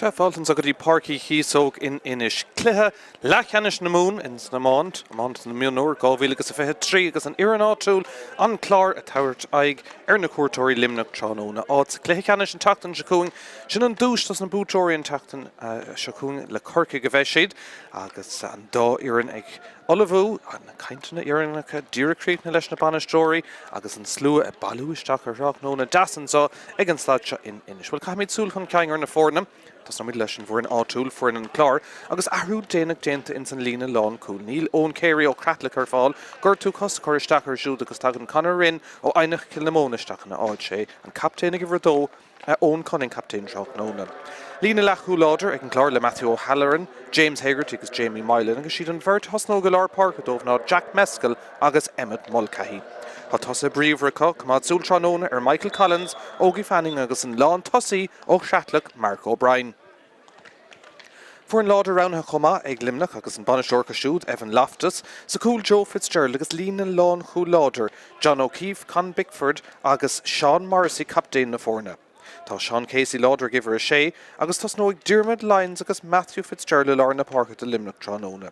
Sea, fáilte anso go dtí Páirc Uí Chíosóg in Inis. Cluiche leathcheannais na Mumhan in san iomáint, iomáint na mionúr 2023 agus an fhoireann áitiúil, An Clár, ag tabhairt aghaidh ar na cuairteoirí Luimneach tráthnóna. Áit sa chluiche ceannais an tseachtain seo chugainn. Sin an duais dos na buaiteoirí an tseachtain seo chugainn. Le Corcaigh a bheidh siad agus an dá fhoireann ag ullmhú, na cainteanna dheireanacha díreach críochnaithe leis na bainisteoirí agus an slua ag bailiú isteach ar thráthnóna deas anseo ag an staid seo in Inis. Bhuel, caithfimid súil chun cinn ar na foirne. Tosóimid leis an bhfoireann áitiúil, foireann an Chláir, agus athrú déanach déanta ins an líne lánchúil. Níl Eoin Carey ó Chreatlach ar fáil, gortú cos ag cur isteach air siúd agus tagann Conor Rinn ó Eidhneach Chill na Móna isteach ina áit. Sé an captaen ag uimhir a dó, Eoin Cunning captaen tráthnóna. Líne leathchúil láidir ag an gClár le Matthew O'Halloran, James Hegarty agus Jamie Mylan agus siad an bheirt a thosnóidh i lár páirce dóibh ná Jack Meskell agus Emmet Mulcahy. Tá tosaithe bríomhara acu, coimeád súil tráthnóna ar Michael Collins, Ogie Fanning agus an lántosaí ó Chreatlach, Mark O'Brien. Foireann láidir roghnaithe chomh maith ag Luimneach agus an bainisteoir acu siúd, Evan Loftus, sa chúl Joe Fitzgerald agus líne lánchúil láidir, John O'Keeffe, Con Bickford agus Seán Morrissey captaen na foirne. Tá Seán Casey láidir ag uimhir 6 agus tosnóidh Diarmuid Lyons agus Matthew Fitzgerald i lár na páirce do Luimneach tráthnóna.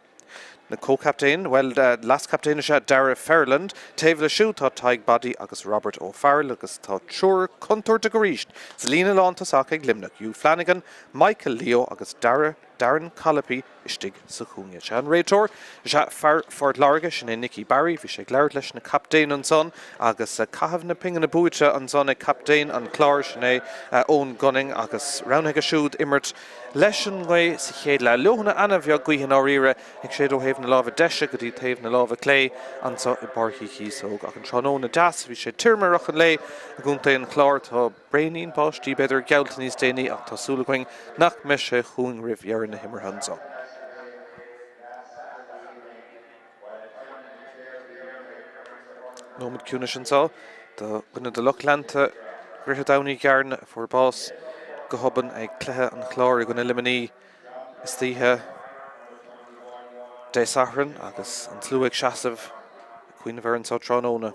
Na comhchaptaein, bhuel, leaschaptaen is ea Darragh Ferland. Taobh leis siúd tá Tadhg Boddy agus Robert O'Farrell agus tá triúr contúirteach arís sa líne lántosach ag Luimneach, Hugh Flanagan, Michael Leo agus Darragh, Darren Colopy istigh sa chúinne. Sea, an réiteoir is ea fear Phort Láirge, sin é Nicky Barry. Bhí sé ag labhairt leis na captaein ansan agus caitheamh na pingine buaite ansan ag captaen an Chláir, sin é Eoin Gunning agus roghnaithe aige siúd imirt Leis an ngaoth sa chéad leath, leoithne ana-bheag gaoithe i ndáiríre, ag séideadh ó thaobh na láimhe deise go dtí taobh na láimhe clé anso i bPáirc Uí Chíosóg. Ach an tráthnóna deas, bhí sé tirim i rith an lae i gContae an Chláir. Tá braonín báistí b'fhéidir geallta níos déanaí ach tá súil againn nach mbeidh sé chugainn roimh dheireadh na himeartha anso. Nóiméad ciúnais anseo do dhuine de lucht leanta Dhroichead Abhann Uí Ghearna a fuair bás go hobann ag cluiche an Chláir i gcoinne Luimnigh istoíche Dé Sathairn agus an slua ag seasamh ag cuimhneamh air anseo tráthnóna.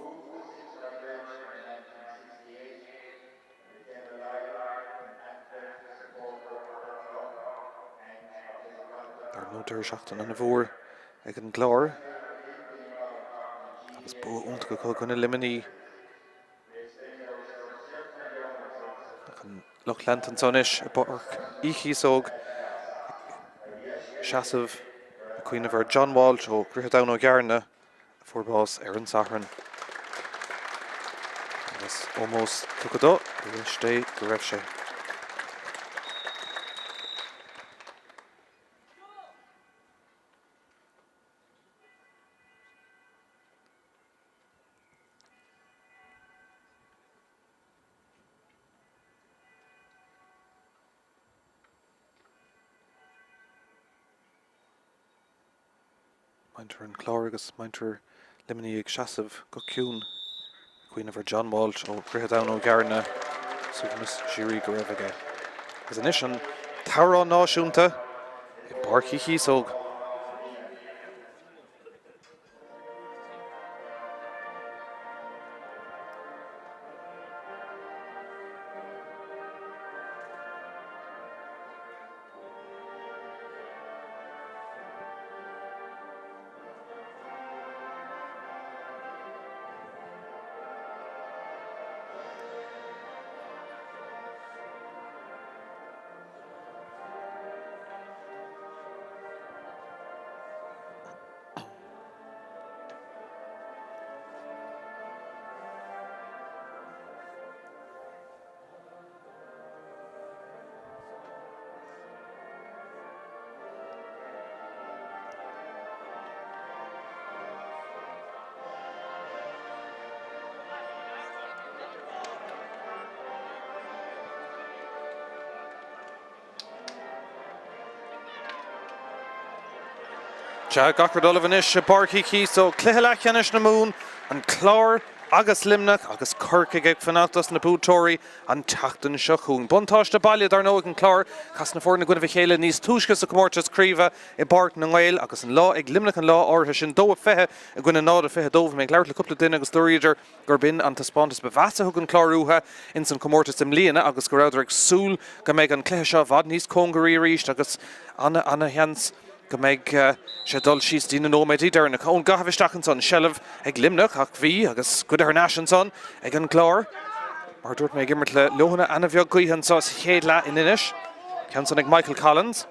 Dar ndóigh deireadh seachtaine an-mhór ag an gClár agus bua iontach acu i gcoinne Luimnigh. Ach an lucht leanta anseo anois i bPáirc Uí Chíosóg ag seasamh ag cuimhneamh ar John Walsh ó Dhroichead Abhann Ó gCearna. a fuair bás ar an Satharn agus ómós tugtha dó i leis Dé go raibh sé. Muintir an Chláir agus muintir Luimnigh ag seasamh go ciúin ag cuimhneamh ar John Walsh ó Dhroichead Abhann Ó gCearna, suaimhneas síoraí go raibh aige. Agus anois an t-amhrán náisiúnta i bPáirc Uí Chíosóg. Sea, gach rud ullamh anois i bPáirc Uí Chíosóg. Cluiche leathcheannais na Mumhan, an Clár. agus Luimneach agus Corcaigh ag fanacht dos na buaiteoirí an tseachtain seo chugainn. Buntáiste baile dar ndóigh ag an Clár, casfaidh na foirne i gcoinnibh a chéile níos túisce sa chomórtas craoibhe i bPáirc na nGael agus an lá ag Luimneach an lá áirithe sin, 2-20 i gcoinne 0-22. Bhí mé ag labhairt le cúpla duine agus dúraíodar gurb in an taispeántas ba mheasa a thug an Clár uathu ins an chomórtas i mbliana agus go rabhadar ag súil go mbeidh an cluiche seo i bhfad níos cóngaraí arís agus ana-sheans go mbeidh sé ag dul síos dtí na nóiméidí deireanacha. Ón gcaitheamh isteach ansan, seilbh ag Luimneach ach bhí agus goidte thar n-ais ansan ag an gClár. Mar a dúirt mé ag imirt le leoithne ana-bheag gaoithe anso sa chéad leath in Inis. Ceann san ag Michael Collins.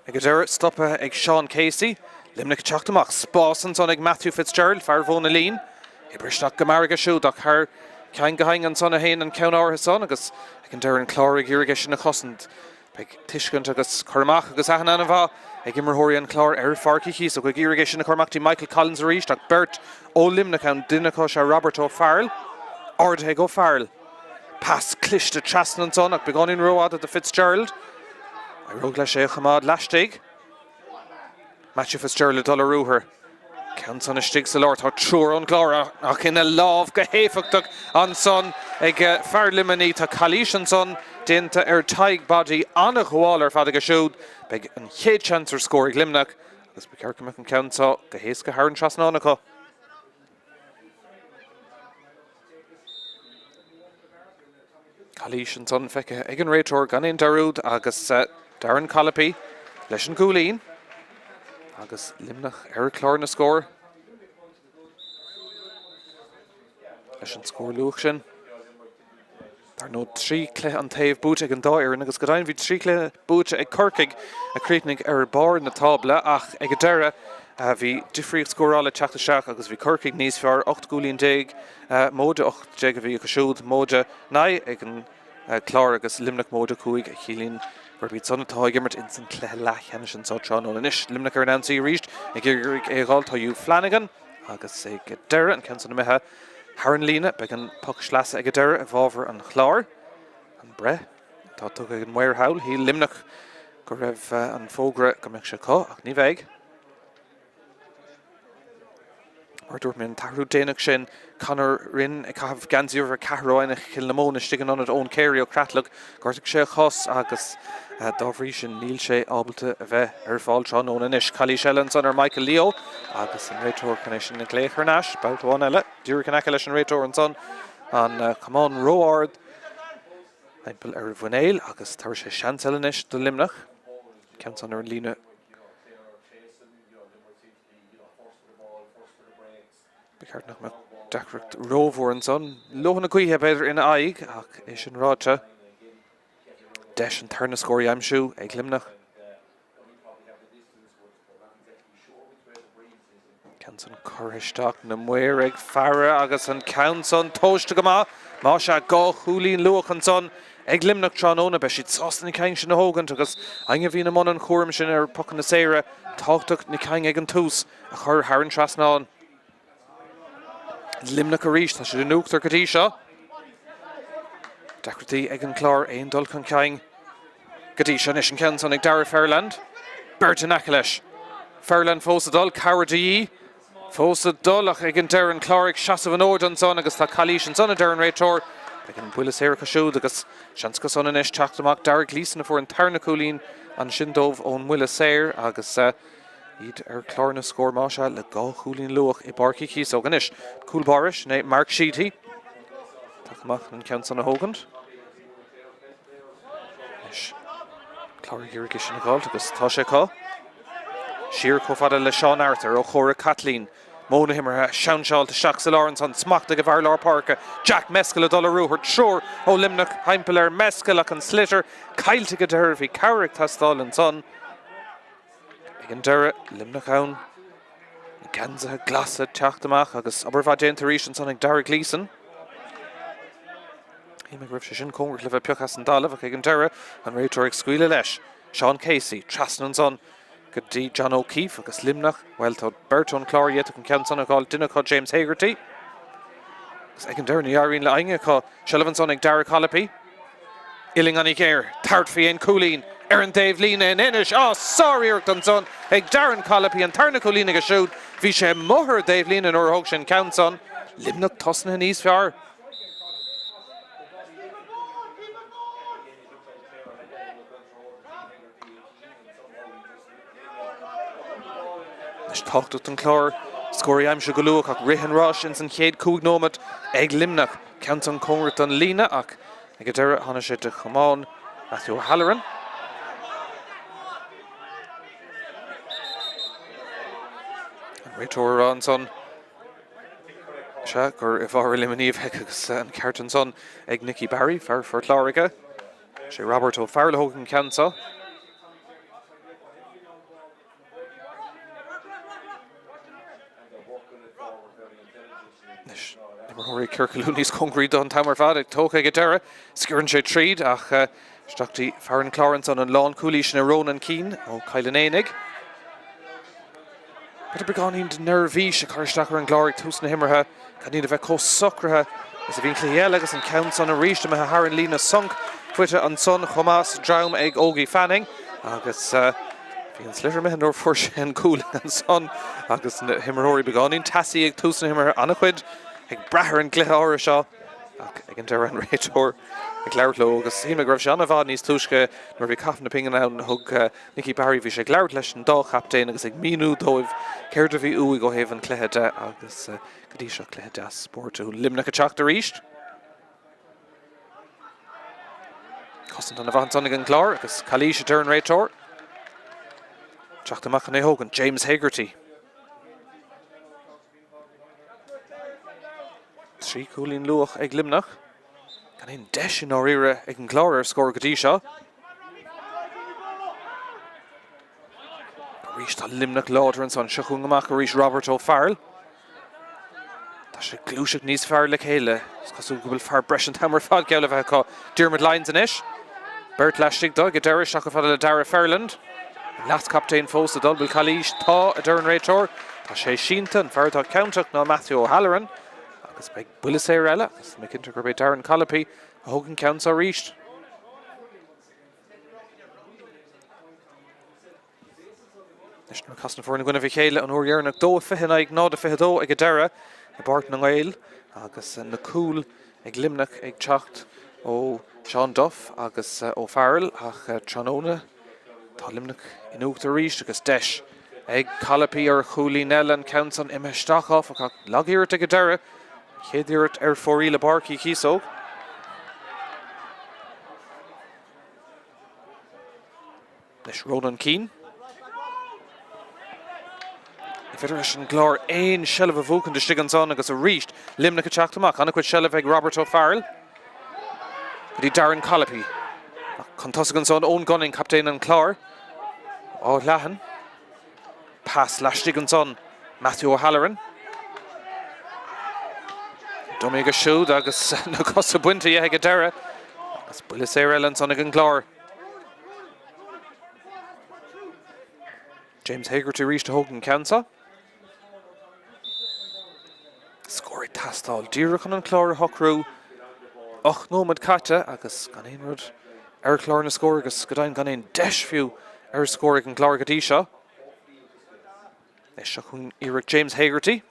Ag an deireadh, stoptha ag Seán Casey. Luimneach ag teacht amach. Spás ansan ag Matthew Fitzgerald, fear Mhóna Lín. Oibrithe isteach go mear aige siúd ach thar ceann go haon ansan a théann an ceann áirithe san agus ag an deireadh an Clár ag iarraidh é sin a chosaint. Beidh tuiscint agus cur amach agus aithne an-mhaith ag imreoirí an Chláir ar Pháirc Uí Chíosóg ag iarraidh é sin a chur amach dtí Michael Collins arís ach beirt ó Luimneach ann, duine acu is ea Robert O'Farrell. Ardaithe ag O'Farrell. Pas cliste trasna ansan ach beagáinín rófhada do Fitzgerald. Éireoidh leis é a choimeád laistigh. Matthew Fitzgerald ag dul ar ruathar. Ceann san istigh sa lár. Tá triúr ón gClár ach ina lámh go héifeachtach ansan ag fear Luimnigh. Tá calaois ansan déanta ar Tadhg Boddy. An-ghabháil ar fad aige siúd. Beidh an chéad seans ar scór ag Luimneach agus ba cheart go mbeadh an ceann seo go héasca thar an trasnán acu. Calaois ansan feicthe ag an réiteoir gan aon dearúd agus Darren Collopy leis an gcúilín agus Luimneach ar chlár na scór leis an scór luath sin. Dar ndóigh, 3 chluiche an taobh buaite ag an dá fhoireann agus go deimhin bhí 3 chluiche buaite ag Corcaigh a chríochnaigh ar barr na tábla ach ag an deireadh bhí difríocht scórála ag teacht isteach agus bhí Corcaigh níos fearr, 18 gcúilín móide 18 a bhí acu siúd, móide 9 ag an Clár agus Luimneach móide 5 a chiallaíonn gurb iad san atá ag imirt ins an cluiche leathcheannais anseo tráthnóna. Anois Luimneach ar an ionsaí arís ag iarraidh é a dh'fháil, tá Hugh Flanagan agus ag deireadh an ceann san imithe Thar an líne, beidh an poc sleasa ag an deireadh i bhfabhar an Chláir. An breith atá tugtha ag an maor thall, shíl Luimneach go raibh an fógra go mbeadh sé acu, ach ní bheidh. Mar a dúirt mé, an t-athrú déanach sin, Conor Rinn ag caitheamh geansaí uimhir 4 ó Eidhneach Chill na Móna istigh in ionad Eoin Carey ó Chreatlach. Ghortaigh sé a chos agus dá bhrí sin níl sé ábalta a bheith ar fáil tráthnóna anois. Calaois eile ansan ar Michael Leo agus an réiteoir chun é sin a ghlaoch thar n-ais. Babhta amháin eile, díreach in aice leis an réiteoir ansan, an camán ró-ard timpeall ar a mhuinéal agus tabharfaidh sé seans eile anois do Luimneach. Ceann san ar an líne. Ba cheart nach mbeadh deacracht rómhór ansan. Leoithne gaoithe b'fhéidir ina aghaidh ach é sin ráite, deis an tarna scór a aimsiú ag Luimneach. Ceann san curtha isteach, na maoir ag faire agus an ceann san tomhaiste go maith. Más ea, 2 chúilín luath ansan ag Luimneach tráthnóna. Beidh siad sásta na cinn sin a thógaint agus éinne a bhíonn i mbun an chúraim sin ar pocanna saora, tábhachtach na cinn ag an tús a chur thar an trasnán. Luimneach arís, tá siad in uachtar go dtí seo. Deacrachtaí ag an Clár aon dul chun cinn go dtí seo. Anois an ceann san ag Darragh Ferland. Beirt in aice leis. Ferland fós ag dul, cabhair de dhíth. Fós ag dul ach ag an deireadh an Clár ag seasamh an fhóid ansan agus tá calaois ansan a deir an réiteoir. Beidh an buille saor acu siúd agus seans acu san anois teacht amach. Darragh Gleeson a fuair an tarna cúilín ansin dóibh ón mbuille saor agus iad ar chlár na scór más ea le 2 chúilín luath i bPáirc Uí Chíosóg. Anois cúl báire, sin é Mark Sheedy. Teacht amach an ceann san a thógaint. Anois Clár ag iarraidh é sin a dh'fháilt agus tá sé acu. Siar chomh fada le Seán Arthur ó Chomhrac Caitlín. Modh na himeartha seanseáilte isteach sa lár ansan, smacht ag an bhfear lár páirce, Jack Mescal ag dul ar ruathar, triúr ó Luimneach thimpeall ar Mescal ach an sliotar caillte ag an deireadh, bhí cabhair ag teastáil ansan. Ag an deireadh, Luimneach ann, na geansaithe glasa ag teacht amach agus obair mhaith déanta arís ansan ag Darragh Gleeson. Shíl mé go raibh sé sin cóngarach le bheith pioctha as an dtalamh ach ag an deireadh, an réiteoir ag scaoileadh leis. Seán Casey, trasna ansan go dtí John O'Keeffe agus Luimneach, bhuel tá beirt ón Chlár a d'fhéadfadh an ceann san a dh'fháil, duine acu James Hegarty. Agus ag an deireadh ní éiríonn le éinne acu. Seilbh ansan ag Darragh Collopy. Uillinn an-ghéar, tabhairt faoi aon cúilín. ar an dtaobhlíne in Inis. Á, sár-iarracht ansan ag Darren Collopy, an tarna cúilín aige siúd. Bhí sé amuigh ar an dtaobhlíne nuair a thóg sé an ceann san. Luimneach tosnaithe níos fearr. Anois tábhachtach don Chlár scór a aimsiú go luath ach rith an ráis ins an chéad 5 nóiméad ag Luimneach. Ceann san cóngarach don líne ach ag an deireadh tháinig sé de chamán Matthew O'Halloran. An réiteoir a rá ansan sea gur i bhfabhar Luimnigh a bheadh agus an ceart ansan ag Nicky Barry, fear Phort Láirge. Sé Robert Ó Fearghail a thóg an ceann seo. Anois, imreoirí ciorclú níos cóngaraí dó an t-am ar fad, ag tógtha ag an deireadh. Sciorrann sé tríd ach isteach dtí fear an Chláir ansan an lánchúlaí sin é Ronan Keane ó Chill an Éanaigh. B'fhéidir beagáinín de neirbhís ag cur isteach ar an gClár ag tús na himeartha, gan iad a bheith chomh socraithe is a bhí an cluiche eile agus an ceann san arís imithe thar an líne sonc faighte ansan chomh maith sa dream ag Ógie Fanning agus bhí an sliotar imithe nuair a fuair sé an cúl ansan agus na himreoirí beagáinín teasaí ag tús na himeartha an-chuid ag brath ar an gcluiche áirithe seo ach ag an deireadh an réiteoir ag labhairt leo agus shíl mé go raibh sé an-mhaith níos túisce nuair a bhí caitheamh na pingine ann thug Nicky Barry, bhí sé ag labhairt leis an dá chaptaen agus ag míniú dóibh céard a bhí uaidh ó thaobh an chluiche de agus go dtí seo cluiche deas spórtúil. Luimneach ag teacht arís. Cosaint ana mhaith ansan ag an gClár agus calaois a deir an réiteoir. Teacht amach chun é a thógaint, James Hegarty. 3 chúilín luath ag Luimneach. Gan aon deis i ndáiríre ag an gClár ar scór go dtí seo. Arís tá Luimneach láidir ansan. Seo chugainn amach arís Robert Ó Fearghail. Tá sé ag gluaiseacht níos fearr le chéile. Is cosúil go bhfuil fear breise an t-am ar fad geall le bheith acu. Diarmuid Lyons anois. Beirt laistigh dó ag an deireadh isteach chomh fada le Darragh Ferland. An leas-chaptaen fós ag dul. Bhfuil calaois? Tá, a deir an réiteoir. Tá sé sínte. An fear atá ciontach ná Matthew O'Halloran. Agus beidh buille saor eile agus tá mé cinnte gurb é Darren Collopy a thóg an ceann seo arís. Anois nuair a casadh na foirne i gcoinnibh a chéile an uair dheireanach, 2-20 in aghaidh 0-22 ag an deireadh i bPáirc na nGael agus na cúil ag Luimneach ag teacht ó Seán Duff agus ó Farrell ach tráthnóna tá Luimneach in uachtar arís agus deis ag Collopy ar chúilín eile, an ceann san imithe isteach áfach ach lag-iarracht ag an deireadh, an chéad iarracht ar fóraoil i bPáirc Uí Chíosóg. Anois Ronan Keane. Ní féidir leis an gClár aon seilbh a bhuachaint istigh ansan agus arís Luimneach ag teacht amach. An-chuid seilbhe ag Robert O'Farrell go dtí Darren Collopy. Ach chun tosaigh ansan Eoin Gunning, captaen an Chláir. Áth Leathan. Pas laistigh ansan Matthew O'Halloran. Dummy aige siúd agus na cosa bainte dhe ag an deireadh. Agus buille saor eile ansan ag an gClár. James Hegarty arís a thóg an ceann seo. Scór ag teastáil díreach chun an clár a shocrú. 8 nóiméad caite agus gan aon rud ar chlár na scór agus go deimhin gan aon deis fiú ar scór ag an gclár go dtí seo. Anois seo chugainn iarracht James Hegarty.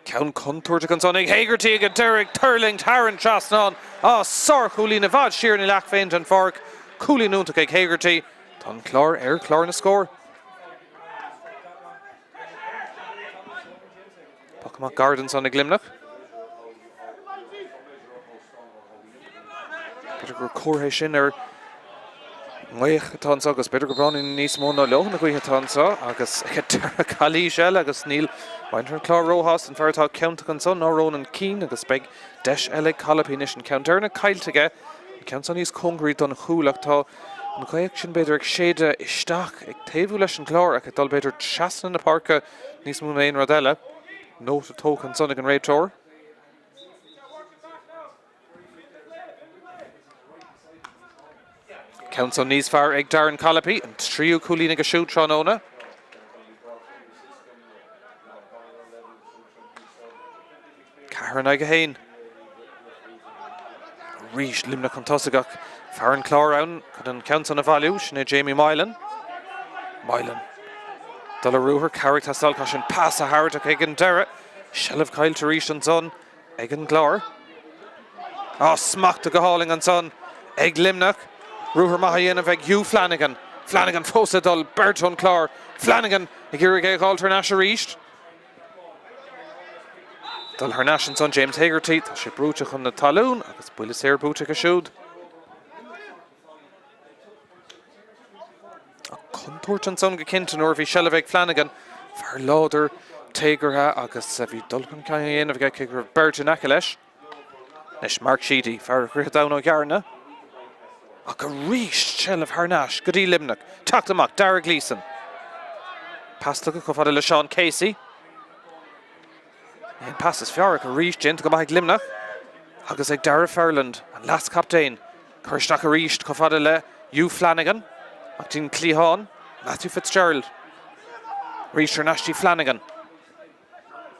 Ceann contúirteach ansan ag Hegarty ag an deireadh ag tuirlingt thar an trasnán. Á, sárchúilín i bhfad siar ina leac féin den pháirc. Cúilín iontach ag Hegarty. Tá an Clár ar chlár na scór. Poc amach gairid ansan ag Luimneach. B'fhéidir gur comhartha é sin ar an ngaoth atá anseo agus b'fhéidir gur beagáinín níos mó ná leoithne gaoithe atá anseo agus ag an deireadh calaois eile agus níl muintir an Chláir róshásta an fear atá ciontach ansan ná Ronan Keane agus beidh deis eile ag Collopy anois an ceann deireanach caillte aige, an ceann seo níos cóngaraí don chúl ach tá an ghaoth sin b'fhéidir ag séideadh isteach ag taobhú leis an gClár ach ag dul b'fhéidir trasna na páirce níos mó ná aon rud eile. Nóta tógtha ansan ag an réiteoir. Ceann san níos fearr ag Darren Collopy, an tríú cúilín aige siúd tráthnóna. 4 in aghaidh 1. Arís Luimneach chun tosaigh ach Fear an Chláir ann chun an ceann san a bhailiú, sin é Jamie Moylan. Moylan. Dul ar ruathar, cabhair ag teastáil, caithfidh sé an pas a thabhairt ach ag an deireadh, seilbh caillte arís ansan ag an gClár. Á, smachta go hálainn ansan ag Luimneach. Ruathar maith á dhéanamh ag Hugh Flanagan. Flanagan fós ag dul, beirt ón Chlár. Flanagan ag iarraidh é a dh'fháilt thar n-ais arís. Dul thar n-ais ansan James Hegarty, tá sé brúite chun na talún agus buille saor buaite aige siúd. Ach contúirt ansan go cinnte nuair a bhí seilbh ag Flanagan, fear láidir téagartha agus bhí dul chun cinn á dhéanamh aige cé go raibh beirt in aice leis. Anois Mark Sheedy, fear Dhroichead Abhann ó Ghearna. Ach arís seilbh thar n-ais go dtí Luimneach. Teacht amach, Dara Gleeson. Pas tugtha chomh fada le Seán Casey. An pas is fearr ach arís déanta go maith ag Luimneach agus ag Darragh Ferland, an leas-chaptaen. Cur isteach arís chomh fada le Hugh Flanagan. Ach dtí an cliathán, Matthew Fitzgerald. Arís thar n-ais dtí Flanagan.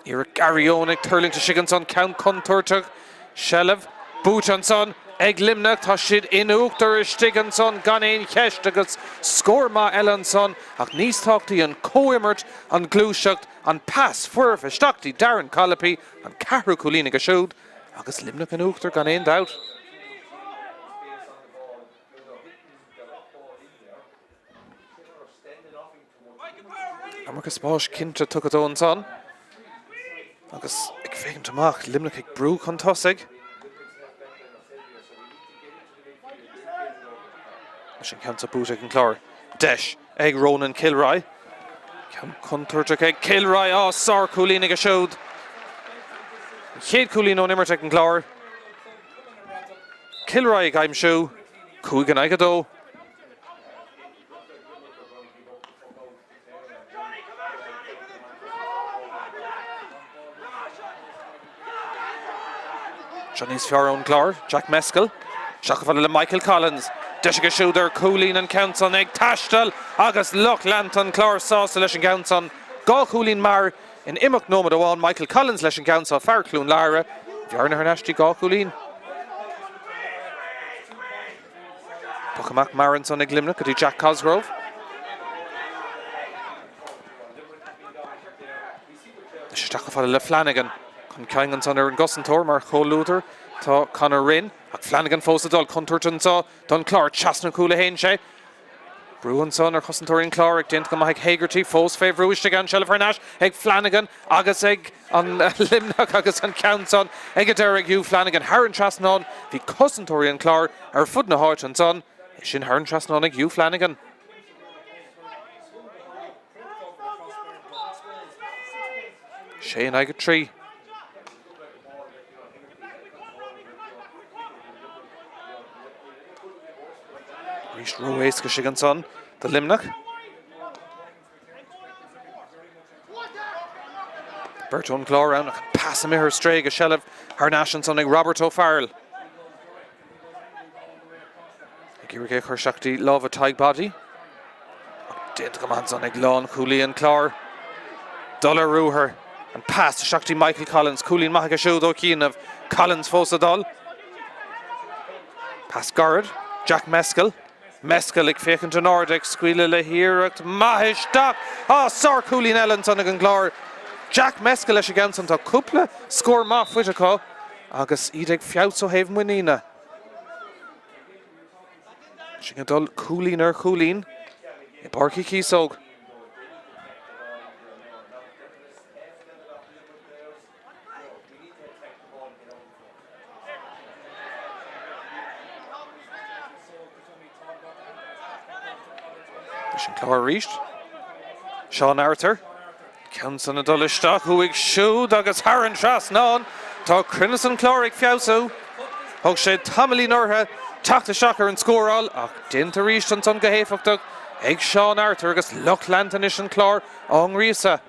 Iarracht Gary Owen ag tuirlingt istigh ansan, ceann contúirteach, seilbh buaite ansan ag Luimneach, tá siad in uachtar istigh ansan gan aon cheist agus scór maith eile ansan ach níos tábhachtaí an chomhimirt, an ghluaiseacht, an pas foirfe isteach dtí Darren Collopy, an ceathrú cúilín aige siúd agus Luimneach in uachtar gan aon dabht. Iomarca spáis cinnte tugtha dó ansan. Agus ag féachaint amach, Luimneach ag brú chun tosaigh. Leis an ceann seo buaite ag an Clár. Deis ag Ronan Kilroy. Ceann contúirteach ag Kilroy. Á, sárchúilín aige siúd. An chéad chúilín ón imirt ag an gClár. Kilroy ag aimsiú. 5 in aghaidh 2. Seo níos fearr ón gClár, Jack Mescal. Isteach chomh fada le Michael Collins. Deis aige siúd ar chúilín an ceann san ag taisteal agus lucht leanta an Chláir sásta leis an gceann san. Dhá chúilín mear in imeacht nóiméad amháin. Michael Collins leis an gceann seo, fear Chluain Lára. Bhearna thar n-ais dtí dhá chúilín. Poc amach mear ansan ag Luimneach go dtí Jack Cosgrove. Anois isteach chomh fada le Flanagan. Chun cinn ansan ar an gcosantóir mar chomhluadar tá Conor Rinn. Ach Flanagan fós ag dul contúirt anseo don Chlár. Trasna cúl a théann sé. Brú ansan ar chosantóirí an Chláir ach déanta go maith ag Hegarty, fós fé bhrú istigh ann, seilbh thar n-ais ag Flanagan agus ag an Luimneach agus an ceann san ag an deireadh ag Hugh Flanagan thar an trasnán. Bhí cosantóirí an Chláir ar fud na háite ansan, é sin thar an trasnán ag Hugh Flanagan. 6 in aghaidh 3. Arís ró-éasca istigh ansan do Luimneach. Beirt ón gClár ann ach an pas imithe ar strae agus seilbh thar n-ais ansan ag Robert O'Farrell. Ag iarraidh é a chur isteach dtí lámha Tadhg Boddy. Ach déanta go maith ansan ag lánchúlaí an Chláir. Dul ar ruathar. An pas isteach dtí Michael Collins. Cúilín maith aige siúd ó chianaibh. Collins fós ag dul. Pas gairid. Jack Mescal. Mescal ag féachaint in airde ag scaoileadh le hiarracht maith isteach. Á, sárchúilín eile ansan ag an gClár. Jack Mescal leis an gceann san. Tá cúpla scór maith faighte acu agus iad ag feabhsú ó thaobh muiníne. Sinn ag dul cúilín ar chúilín i bPáirc Uí Chíosóg. Leis an Clár arís. Seán Arthur. Ceann san ag dul isteach uaidh siúd agus thar an trasnán. Tá cruinneas an Chláir ag feabhsú. Thóg sé tamaillín orthu teacht isteach ar an scóráil ach déanta arís ansan go héifeachtach ag Seán Arthur agus lucht leanta anois an Chláir á ngríosadh.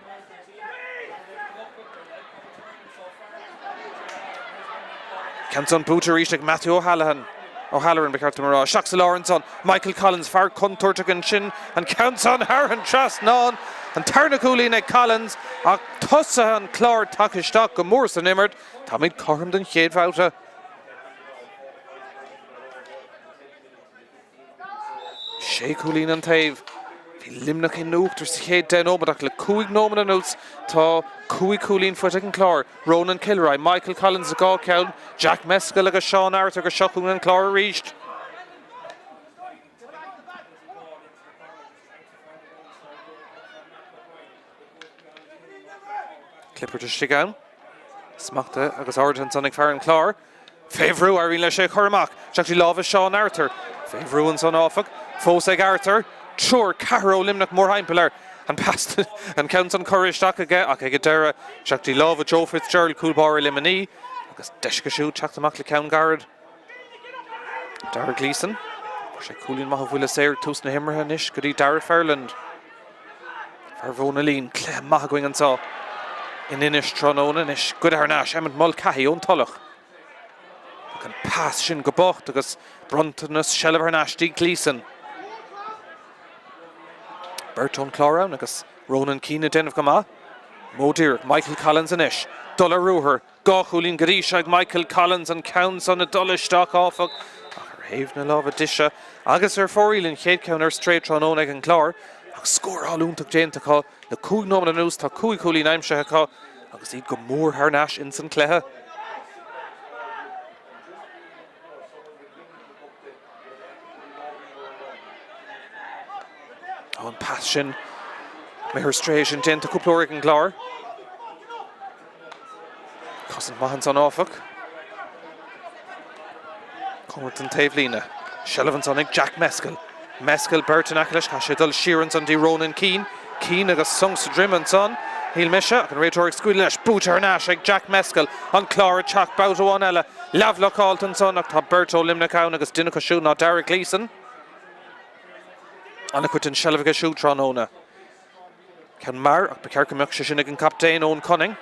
Ceann san buaite arís ag Matthew O'Halloran, O'Halloran ba cheart dom a rá. Isteach sa lár ansan, Michael Collins, fear contúirteach ansin, an ceann san thar an trasnán. An tarna cúilín ag Collins ach tosaithe an Chláir tagtha isteach go mór san imirt. Táimid cothrom don chéad bhabhta. Sé chúilín an taobh. Bhí Luimneach in uachtar sa chéad 10 nóiméad ach le 5 nóiméad anuas tá 5 chúilín faighte ag an Chlár. Ronan Kilroy, Michael Collins le 2 cheann, Jack Meskill agus Seán Arthur agus seo chugainn an Clár arís. Clipper istigh ann. Smachtaithe agus ardaithe ansan ag fear an Chláir. Fé bhrú, éiríonn leis é a chur amach. Isteach i lámha Seán Arthur. Fé bhrú ansan áfach. Fós ag Arthur. Triúr, ceathrar ó Luimneach mórthimpeall air. An pas, an ceann san curtha isteach aige ach ag an deireadh, isteach i lámha Joe Fitzgerald, cúl báire Luimnigh. Agus deis aige siúd teacht amach le ceann gairid. Darragh Gleeson. Fuair sé cúilín maith ó bhuille saor ag tús na himeartha anois go dtí Darragh Ferland. Fear Mhóna Lín, cluiche maith againn anseo in Inis tráthnóna anois. Goidte thar n-ais, Emmet Mulcahy ón Tulach. Ach an pas sin go bocht agus bronntanas seilbh thar n-ais dtí Gleeson. Beirt ón Chlár ann agus Ronan Keane ag déanamh go maith. Modh díreach, Michael Collins anois. Dul ar ruathar. 2 chúilín go dtí seo ag Michael Collins, an ceann san ag dul isteach áfach, ach ar thaobh na láimhe deise agus ar fóraoil an chéad cheann ar strae tráthnóna ag an gClár. Ach scóráil iontach déanta acu le 5 nóiméad anuas, tá 5 chúilín aimsithe acu agus iad go mór thar n-ais ins an cluiche. An pas sin imithe ar strae sin déanta cúpla uair ag an gClár. Cosaint maith ansan áfach. Cóngarach don taobhlíne. Seilbh ansan ag Jack Meskill. Meskill beirt in aice leis, caithfidh sé dul siar ansan dtí Ronan Keane. Keane agus sonc sa droim ansan. Shíl mise, ach an réiteoir ag scaoileadh leis. Buaite thar n-ais ag Jack Meskill. An Clár ag teacht babhta amháin eile. Leathbhlocáilte ansan ach tá beirt ó Luimneach ann agus duine acu siúd ná Darragh Gleeson. An-chuid den seilbh aige siúd tráthnóna. Ceann mear ach ba cheart go mbeadh sé sin ag an gcaptaen Eoin Cunning.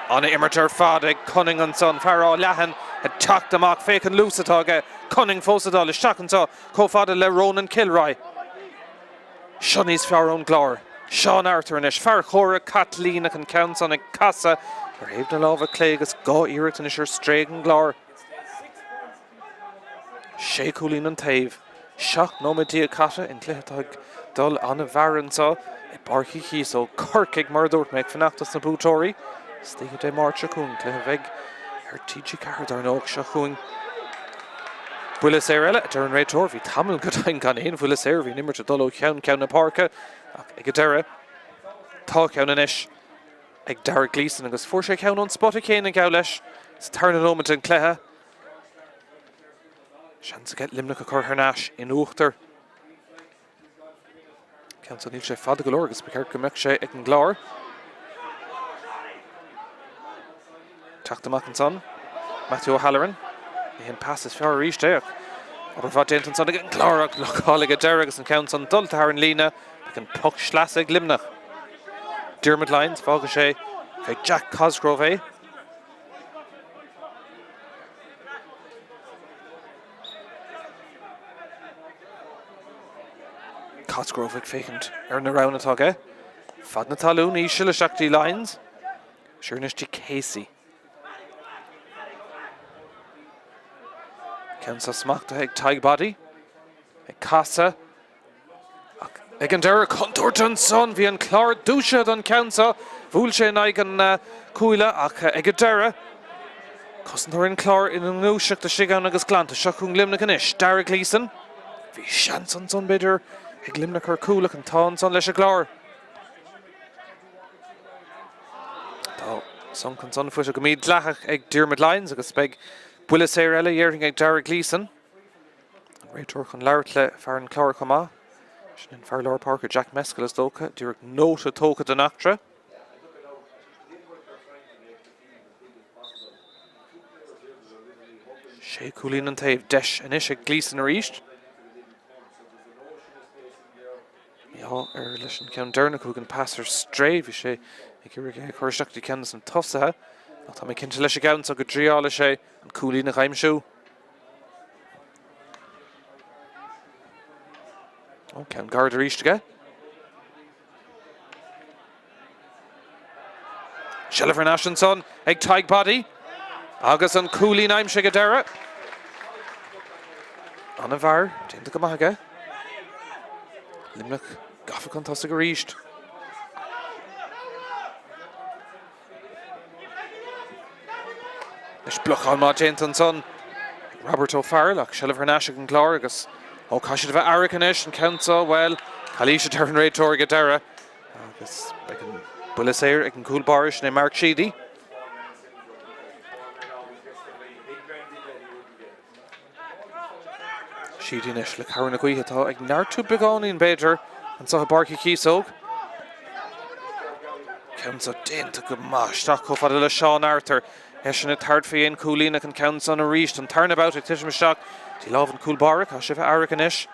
An-imirt ar fad ag Cunning ansan, fear Áth Leathain ag teacht amach, féach an luas atá aige. Cunning fós ag dul isteach anseo chomh fada le Ronan Kilroy. Seo níos fearr ón gClár. Seán Arthur anois, fear Chomhra Caitlín ach an ceann san ag casadh ar thaobh na láimhe clé agus 2 iarracht anois ar strae ag an gClár. Sé chúilín an taobh. 17 nóiméad caite in cluiche atá ag dul an-mhear anseo i bPáirc Uí Chíosóg. Corcaigh, mar a dúirt mé, ag fanacht dos na buaiteoirí. Istoíche Dé Máirt seo chugainn, cluiche a bheidh ar TG4 dar ndóigh. Seo chugainn buille saor eile, a deir an réiteoir. Bhí tamall go deimhin gan aon bhuille saor, bhí an imirt ag dul ó cheann ceann na páirce ach ag an deireadh tá ceann anois ag Darragh Gleeson agus fuair sé ceann ón spota céanna geall leis sa tarna nóiméad den chluiche. Seans aige Luimneach a chur thar n-ais in uachtar. Ceann so níl sé fada go leor agus ba cheart go mbeadh sé ag an gClár. Teacht amach ansan. Matthew O'Halloran. Ní hé an pas is fearr arís é ach obair mhaith déanta ansan ag an gClár ach blocáil ag an deireadh agus an ceann san dulta thar an líne. Beidh an poc sleasa ag Luimneach. Diarmuid Lyons, fágfaidh sé fé Jack Cosgrove é. Cosgrove ag féachaint ar na roghanna atá aige. Fad na talún, íseal isteach dtí Lyons. Siar anois dtí Casey. Ceann seo smachtaithe ag Tadhg Boddy. Ag casadh. Ach ag an deireadh, contúirt ansan, bhí an Clár dúisithe don cheann seo. Bhuail sé in aghaidh an chuaille ach ag an deireadh, cosantóirí an Chláir ina ngluaiseacht istigh ann agus glanta. Seo chugainn Luimneach anois. Darragh Gleeson. Bhí seans ansan, b'fhéidir, ag Luimneach ar chúl ach an t-ádh ansan leis an gClár. Tá sonc ansan faighte go mídhleathach ag Diarmuid Lyons agus beidh buille saor eile, déarfainn, ag Darragh Gleeson. An réiteoir chun labhairt le fear an Chláir chomh maith. Sin an fear lár páirce Jack Meskill is dócha. Díreach nóta tógtha den eachtra. Sé cúilín an taobh. Deis anois ag Gleeson arís. Mí-ádh air leis an ceann deireanach chuaigh an pas ar strae. Bhí sé ag iarraidh é a chur isteach dtí ceann de na tosaithe. Ach tá mé cinnte leis an gceann seo go dtriálfaidh sé an cúilín a aimsiú. Ó, ceann gairid arís aige. Seilbh thar n-ais ansan ag Tadhg Boddy. Agus an cúilín aimsithe ag an deireadh. An-fhear, déanta go maith aige. Luimneach gafa chun tosaigh arís. Anois blocáil maith déanta ansan ag Robert O'Farrell ach seilbh thar n-ais ag an gClár agus ó caithfidh siad a bheith aireach anois an ceann seo, bhuel, calaois a deir an réiteoir ag an deireadh agus beidh an buille saor ag an gcúl báire sin é Mark Sheedy. Sheedy anois le cabhair na gaoithe atá ag neartú beagáinín b'fhéidir anseo i bPáirc Uí Chíosóg. Ceann seo déanta go maith isteach chomh fada le Seán Arthur. Eisean ag tabhairt faoi aon chúilín ach an ceann san arís an tarna babhta ag titim isteach dtí lámh an chúl báire. Caithfidh sé a bheith aireach anois.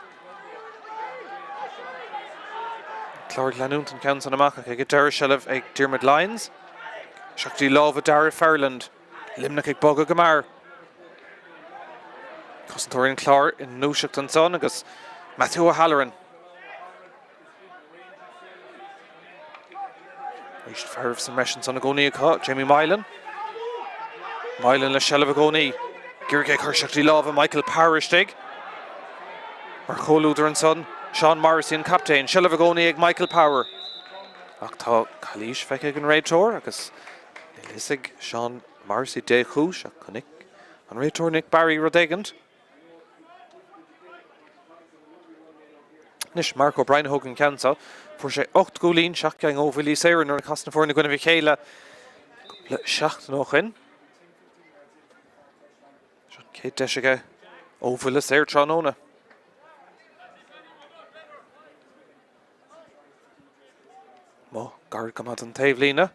Clár ag leanúint an ceann san amach ach ag an deireadh seilbh ag Diarmuid Lyons. Isteach dtí lámha Darragh Ferland. Luimneach ag bogadh go mear. Cosantóirí an Chláir i ndúiseacht ansan agus Matthew O'Halloran. Arís fearaibh sa mbreis ansan i gcónaí acu, Jamie Mylan. Mylan le seilbh i gcónaí. Ag iarraidh é a chur isteach dtí lámha Michael Power istigh. Mar chomhluadar ansan, Seán Morrissey an captaen. Seilbh i gcónaí ag Michael Power. Ach tá calaois feicthe ag an réiteoir agus Níl a fhios ag Seán Morrissey dé chúis ach chonaic an réiteoir Nick Barry rud éigint. Anois Mark O'Brien a thóg an ceann seo. Fuair sé 8 gcúilín, 7 gceann ó bhuillí saora nuair a chas na foirne i gcoinnibh a chéile cúpla seachtain ó shoin. Seo an chéad deis aige ó bhuille saor tráthnóna. Amuigh gar go maith don taobhlíne.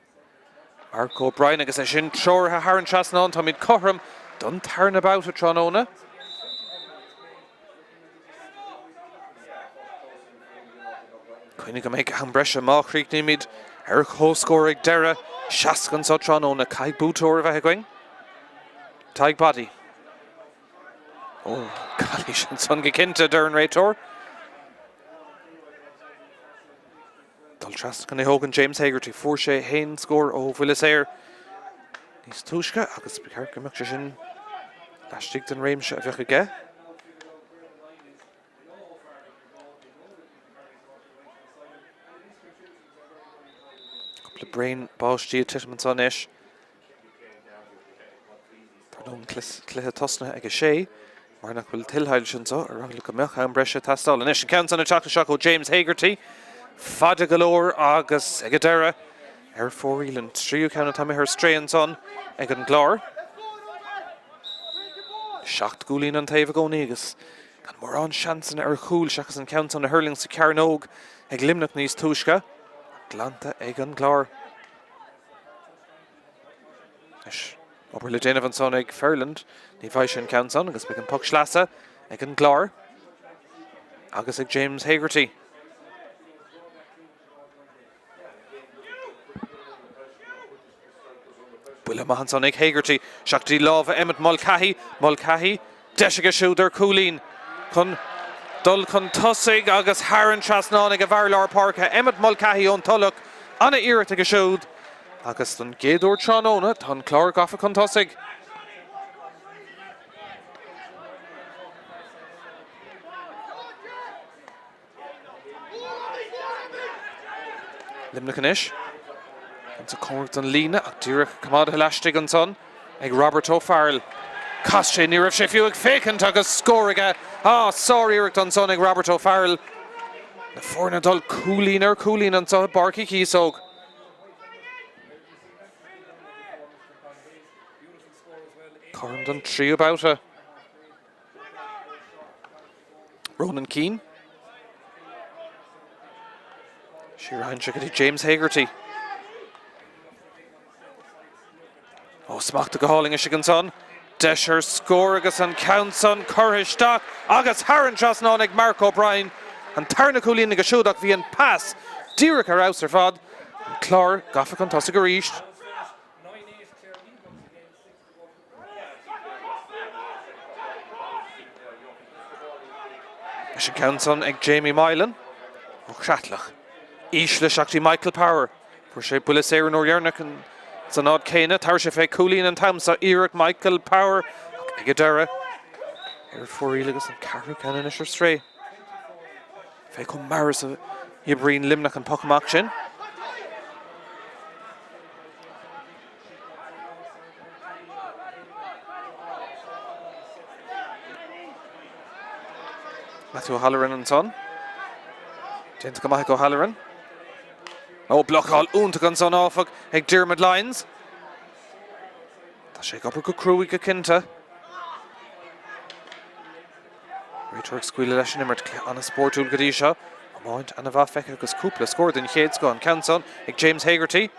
Mark O'Brien agus é sin treoraithe thar an trasnán. Táimid cothrom don tarna babhta tráthnóna. Cuimhnigh go mbeidh am breise má chríochnaímid ar comhscór ag deireadh 60 anseo tráthnóna. Caithfidh buaiteoir a bheith againn. Tadhg Boddy. Ó, calaois ansan go cinnte, a deir an réiteoir. Dul trasna chun é thógaint James Hegarty. Fuair sé fhéin scór ó bhuille saor níos túisce agus ba cheart go mbeadh sé sin laistigh den réimse a bheadh aige. Cúpla braon báistí ag titim anseo anois. Dar ndóigh an cluiche tosnaithe ag a sé, mar nach bhfuil tuilshoilse anseo, ar eagla go mbeadh am breise ag teastáil. Anois an ceann san ag teacht isteach ó James Hegarty. Fada go leor agus ag an deireadh ar fóraoil an tríú ceann atá imithe ar strae ansan ag an gClár. 7 gcúilín an taobh i gcónaí agus gan mórán seansanna ar chúl seachas an ceann san a thuirling sa chearnóg ag Luimneach níos túisce. Glanta ag an gClár. Anois, obair le déanamh ansan ag Ferland. Ní bhfaighidh sé an ceann san agus beidh an poc sleasa ag an gClár agus ag James Hegarty. Buille maith ansan ag Hegarty. Isteach dtí lámha Emmet Mulcahy. Mulcahy. Deis aige siúd ar chúilín chun dul chun tosaigh agus thar an trasnán ag an bhfear lár páirce, Emmet Mulcahy ón Tulach. Ana-iarracht aige siúd agus don gcéad uair tráthnóna tá an Clár gafa chun tosaigh. Luimneach anois. Ansa cóngarach don líne ach díreach coimeádaithe laistigh ansan ag Robert O'Farrell. Chas sé, ní raibh sé fiú ag féachaint agus scór aige. Ah, sár-iarracht ansan ag Robert O'Farrell. Na foirne ag dul cúilín ar chúilín anseo i bPáirc Uí Chíosóg. Cothrom don tríú babhta. Ronan Keane. Siar a go dtí James Hegarty. Ó smachta go hálainn istigh ansan. Deis ar scór agus an ceann san curtha isteach agus thar an trasnán ag Mark O'Brien. An tarna cúilín aige siúd ach bhí an pas díreach ar fheabhas ar fad. An Clár gafa chun tosaigh arís. Leis an gceann san ag Jamie Mylan ó Chreatlach. Íseal isteach dtí Michael Power. Fuair sé buille saor an uair dheireanach san áit céanna. Tabharfaidh sé fé chúilín an t-am seo. Iarracht Michael Power ach ag an deireadh ar fóraoil agus an ceathrú ceann anois ar strae. Féach chomh mear is a dhíbríonn Luimneach an poc amach sin. Matthew O'Halloran ansan. Déanta go maith ag O'Halloran. Ó, blocáil iontach ansan áfach ag Diarmuid Lyons. Tá sé ag obair go cruaidh go cinnte. Réiteoir ag scaoileadh leis an imirt. Cluiche an-spórtúil go dtí seo. Iomáint ana-mhaith feicthe agus cúpla scór den chéad scoth an ceann san ag James Hegarty.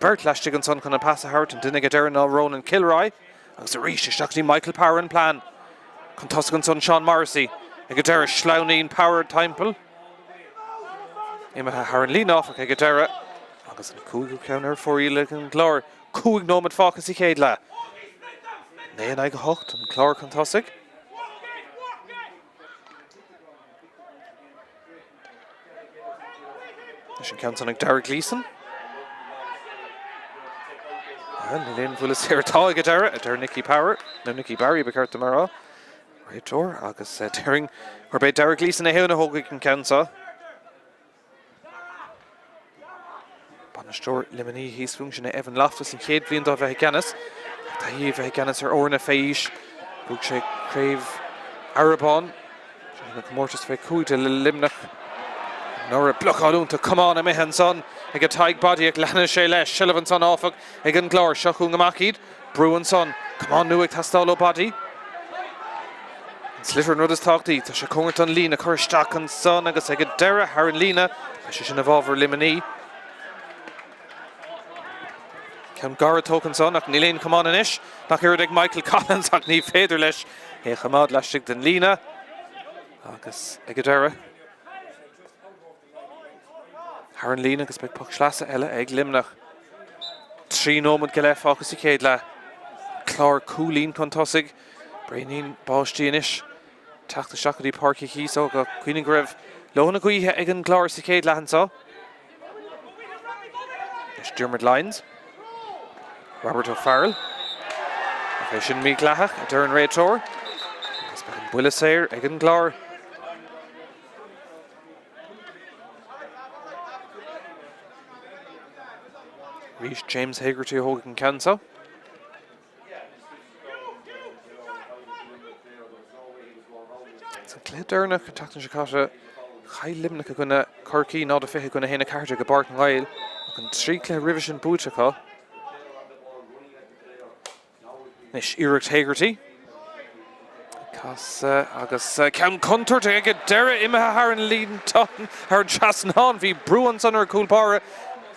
Beirt laistigh ansan chun an pas a thabhairt, an duine ag an deireadh ná Ronan Kilroy. Agus arís isteach go dtí Michael Power an plean. Chun tosaigh ansan Sean Morrissey. Ag an deireadh sleamhnaíonn Power timpeall. Imithe thar an líne áfach ag an deireadh. Agus an cúigiú ceann ar fóraoil ag an gClár. 5 nóiméad fágtha sa chéad leath. 9 in aghaidh 8, an Clár chun tosaigh. Leis an ceann san ag Dara Gleeson. Bhuel, níl aon bhuille saor atá ag an deireadh, a deir Nicky Power, nó Nicky Barry ba cheart dom a rá. Réiteoir agus déarfainn gurb é Dara Gleeson é féin a thógfaidh an ceann seo. Bainisteoir Luimnigh thíos fúinn, sin é Evan Loftus, an chéad bhliain dó a bheith i gceannas. Taithí a bheith i gceannas ar fhoirne fé aois. Bhuaigh sé Craobh Arrabawn, sin an comórtas fé 15 le Luimneach anuraidh. Blocáil iontach, camán imithe ansan ag Tadhg Boddy ach leanann sé leis. Seilbh ansan áfach ag an gClár. Seo chugainn amach iad. Brú ansan. Camán nua ag teastáil ó Boddy. An sliotar an rud is tábhachtaí. Tá sé cóngarach don líne. Cur isteach ansan agus ag an deireadh thar an líne. Beidh sé sin i bhfabhar Luimnigh. Ceann gairid tógtha ansan ach níl aon chamán anois. Nach oiread ag Michael Collins ach ní féidir leis é a choimeád laistigh den líne. Agus ag an deireadh. Thar an líne agus beidh poc sleasa eile ag Luimneach. 3 nóiméad go leith fágtha sa chéad leath. Clár cúilín chun tosaigh. Braoinín báistí anois. Teacht isteach go dtí Páirc Uí Chíosóg. Cuimhnigh go raibh leo na gaoithe ag an gClár sa chéad leath anseo. Anois Diarmuid Lyons. Robert O'Farrell. Ach é sin mídhleathach, a deir an réiteoir. Agus beidh an buille saor ag an gClár. Arís James Hegarty a thógfaidh an ceann seo. Sa gcluiche deireanach an tseachtain seo caite, chaill Luimneach i gcoinne Chorcaí 0-20 i gcoinne 1-14 i bPáirc na nGael ach an trí chluiche roimhe sin buaite acu. Anois iarracht Hegarty. Casadh agus ceann contúirteach ag an deireadh imithe thar an líontán, thar an trasnán. Bhí brú ansan ar an gcúl báire.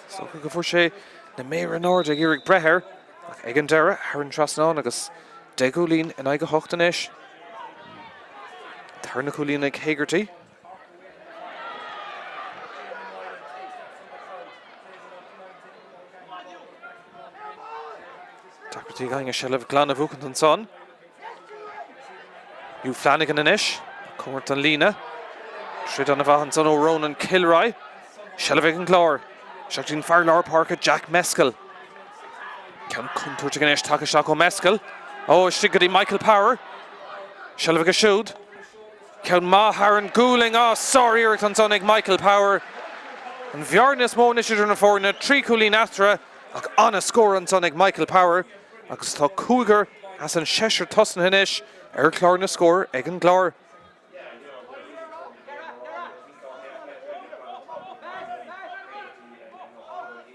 Is dócha go bhfuair sé na méara in airde ag iarraidh breith air. Ach ag an deireadh, thar an trasnán agus 10 gcúilín in aghaidh 8 anois. Tarna cúilín ag Hegarty. Deacrachtaí ag éinne seilbh glan a bhuachaint ansan. Hugh Flanagan anois, cóngarach don líne. Troid an-mhaith ansan ó Ronan Kilroy. Seilbh ag an gClár. Isteach go dtí an fear lár páirce Jack Mescal. Ceann contúirteach anois tagtha isteach ó Mescal. Ó, istigh go dtí Michael Power. Seilbh aige siúd. Ceann maith thar an gcúlainn. Á, sár-iarracht ansan ag Michael Power. An bhearna is mó anois idir na foirne, 3 chúilín eatarthu ach an-scór ansan ag Michael Power agus tá cúigear as an seisear tosnaithe anois ar chlár na scór ag an gClár.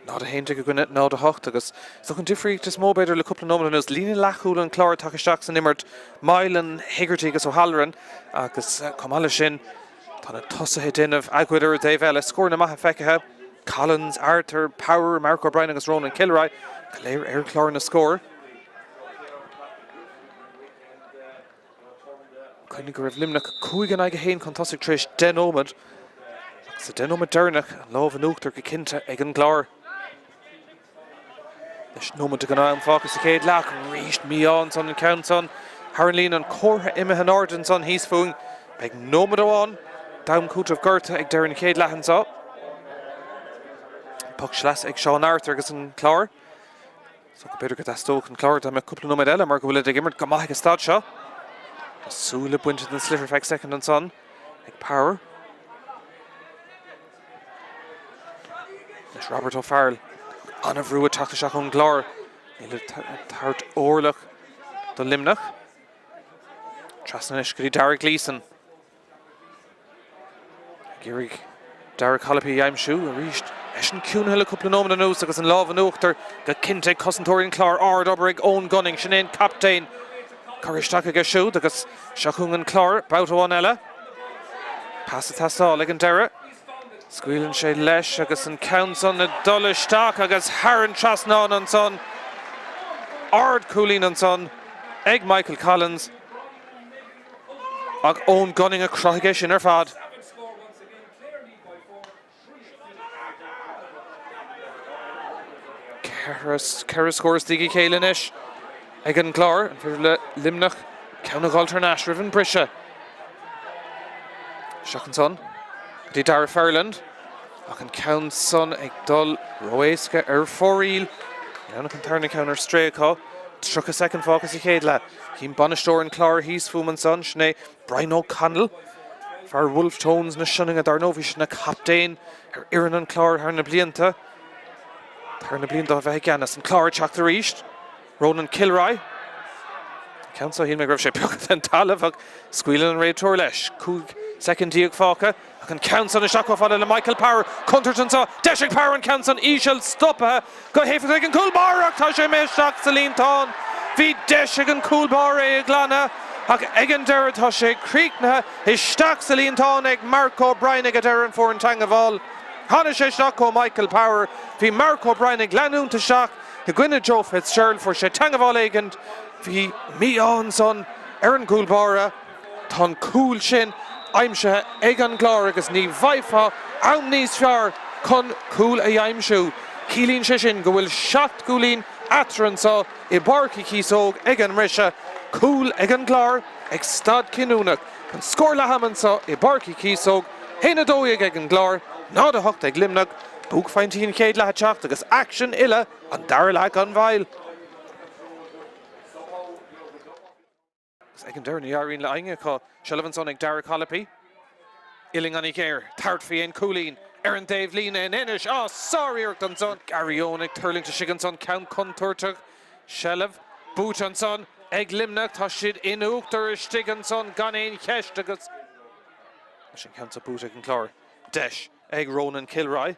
0-11 i gcoinne 0-8 agus is dócha an difríocht is mó b'fhéidir le cúpla nóiméad anuas, líne leathchúil an Chláir tagtha isteach san imirt, Moylan, Hegarty agus O'Halloran agus chomh maith leis sin tá na tosaithe ag déanamh a gcuid ar an dtaobh eile. Scóranna maithe feicthe, Collins, Arthur, Power, Mark O'Brien agus Ronan Kilroy go léir ar chlár na scór. Cuimhnigh go raibh Luimneach 5 in aghaidh 1 chun tosaigh tar éis 10 nóiméad ach sa 10 nóiméad deireanach, an lámh in uachtar go cinnte ag an gClár. Anois nóiméad den am fágtha sa chéad leath arís mí-ádh ansan an ceann san thar an líne, an comhartha imithe in airde ansan thíos fúinn. Beidh nóiméad amháin d'am cúitimh gorta ag deireadh an chéad leath anseo. Poc sleasa ag Seán Arthur agus an Clár. So go b'fhéidir go dteastódh an Clár dá mbeadh cúpla nóiméad eile mar go bhfuilid ag imirt go maith ag an staid seo. Tá súile bainte den sliotar feadh soicind ansan ag Power. Anois Robert O'Farrell. An-bhrú ag teacht isteach ón gClár. Níl ag tabhairt orlach do Luimneach. Trasna anois go dtí Dara Gleeson. Ag iarraidh Dara Collopy a aimsiú arís. Eisean ciúnaithe le cúpla nóiméad anuas agus an lámh in uachtar go cinnte ag cosantóirí an Chláir. Ard-obair ag Eoin Gunning, sin é an captaen. Curtha isteach aige siúd agus seo chugainn an Clár babhta amháin eile. Pas ag teastáil ag an deireadh. Scaoileann sé leis agus an ceann san ag dul isteach agus thar an trasnán ansan. Ard-chúilín ansan ag Michael Collins. Ach Eoin Gunning a chruthaigh é sin ar fad. 4 scór as a chéile anois ag an gClár. An féidir le Luimneach ceann a dh'fháilt thar n-ais roimh an briseadh? Isteach ansan go dtí Darragh Ferland ach an ceann san ag dul ró-éasca ar fóraoil. Níl ann ach an tarna ceann ar strae acu. 30 soicind fágtha sa chéad leath. Chím bainisteoir an Chláir thíos fúm ansan, sin é Brian O'Connell, fear Wolfe Tones na Sionainne, dar ndóigh bhí sé ina chaptaen ar fhoireann an Chláir thar na blianta. Tarna bliain dó a bheith i gceannas. An Clár ag teacht arís. Ronan Kilroy. An ceann seo, shíl mé go raibh sé pioctha den talamh ach scaoileann an réiteoir leis. 15 soicind fágtha ach an ceann san isteach chomh fada le Michael Power. Contúirt anseo. Deis ag Power an ceann san íseal stoptha go héifeachtach ag an gcúl báire ach tá sé imithe isteach sa líontán. Bhí deis ag an gcúl báire é a ghlanadh ach ag an deireadh tá sé críochnaithe isteach sa líontán ag Mark O'Brien ag an deireadh an fuair an teangmháil. Tháinig sé isteach ó Michael Power. Bhí Mark O'Brien ag leanúint isteach i gcoinne Joe Fitzgerald. Fuair sé teangmháil éigint. Bhí mí-ádh ansan ar an gcúl báire. Tá an cúl sin aimsithe ag an gClár agus ní bhfaighfeá am níos fearr chun cúl a aimsiú. Ciallaíonn sé sin go bhfuil 7 gcúilín eatarthu anseo i bPáirc Uí Chíosóg ag an mbriseadh. Cúl ag an gClár ag staid cinniúnach. An scór leath ama anseo i bPáirc Uí Chíosóg, 1-12 ag an gClár, 0-8 ag Luimneach. Buaicphointí an chéad leath ag teacht agus aicsean uile an dara leath gan mhoill. Agus ag an deireadh ní éiríonn le éinne acu. Seilbh ansan ag Dara Collopy. Uillinn an-ghéar. Tabhairt faoi aon chúilín ar an dtaobh líne in Inis. Á, sár-iarracht ansan. Gary Owen ag tuirlingt istigh ansan. Ceann contúirteach. Seilbh buaite ansan ag Luimneach. Tá siad in uachtar istigh ansan gan aon cheist agus. Leis an ceann seo buaite ag an Clár. Deis ag Ronan Kilroy.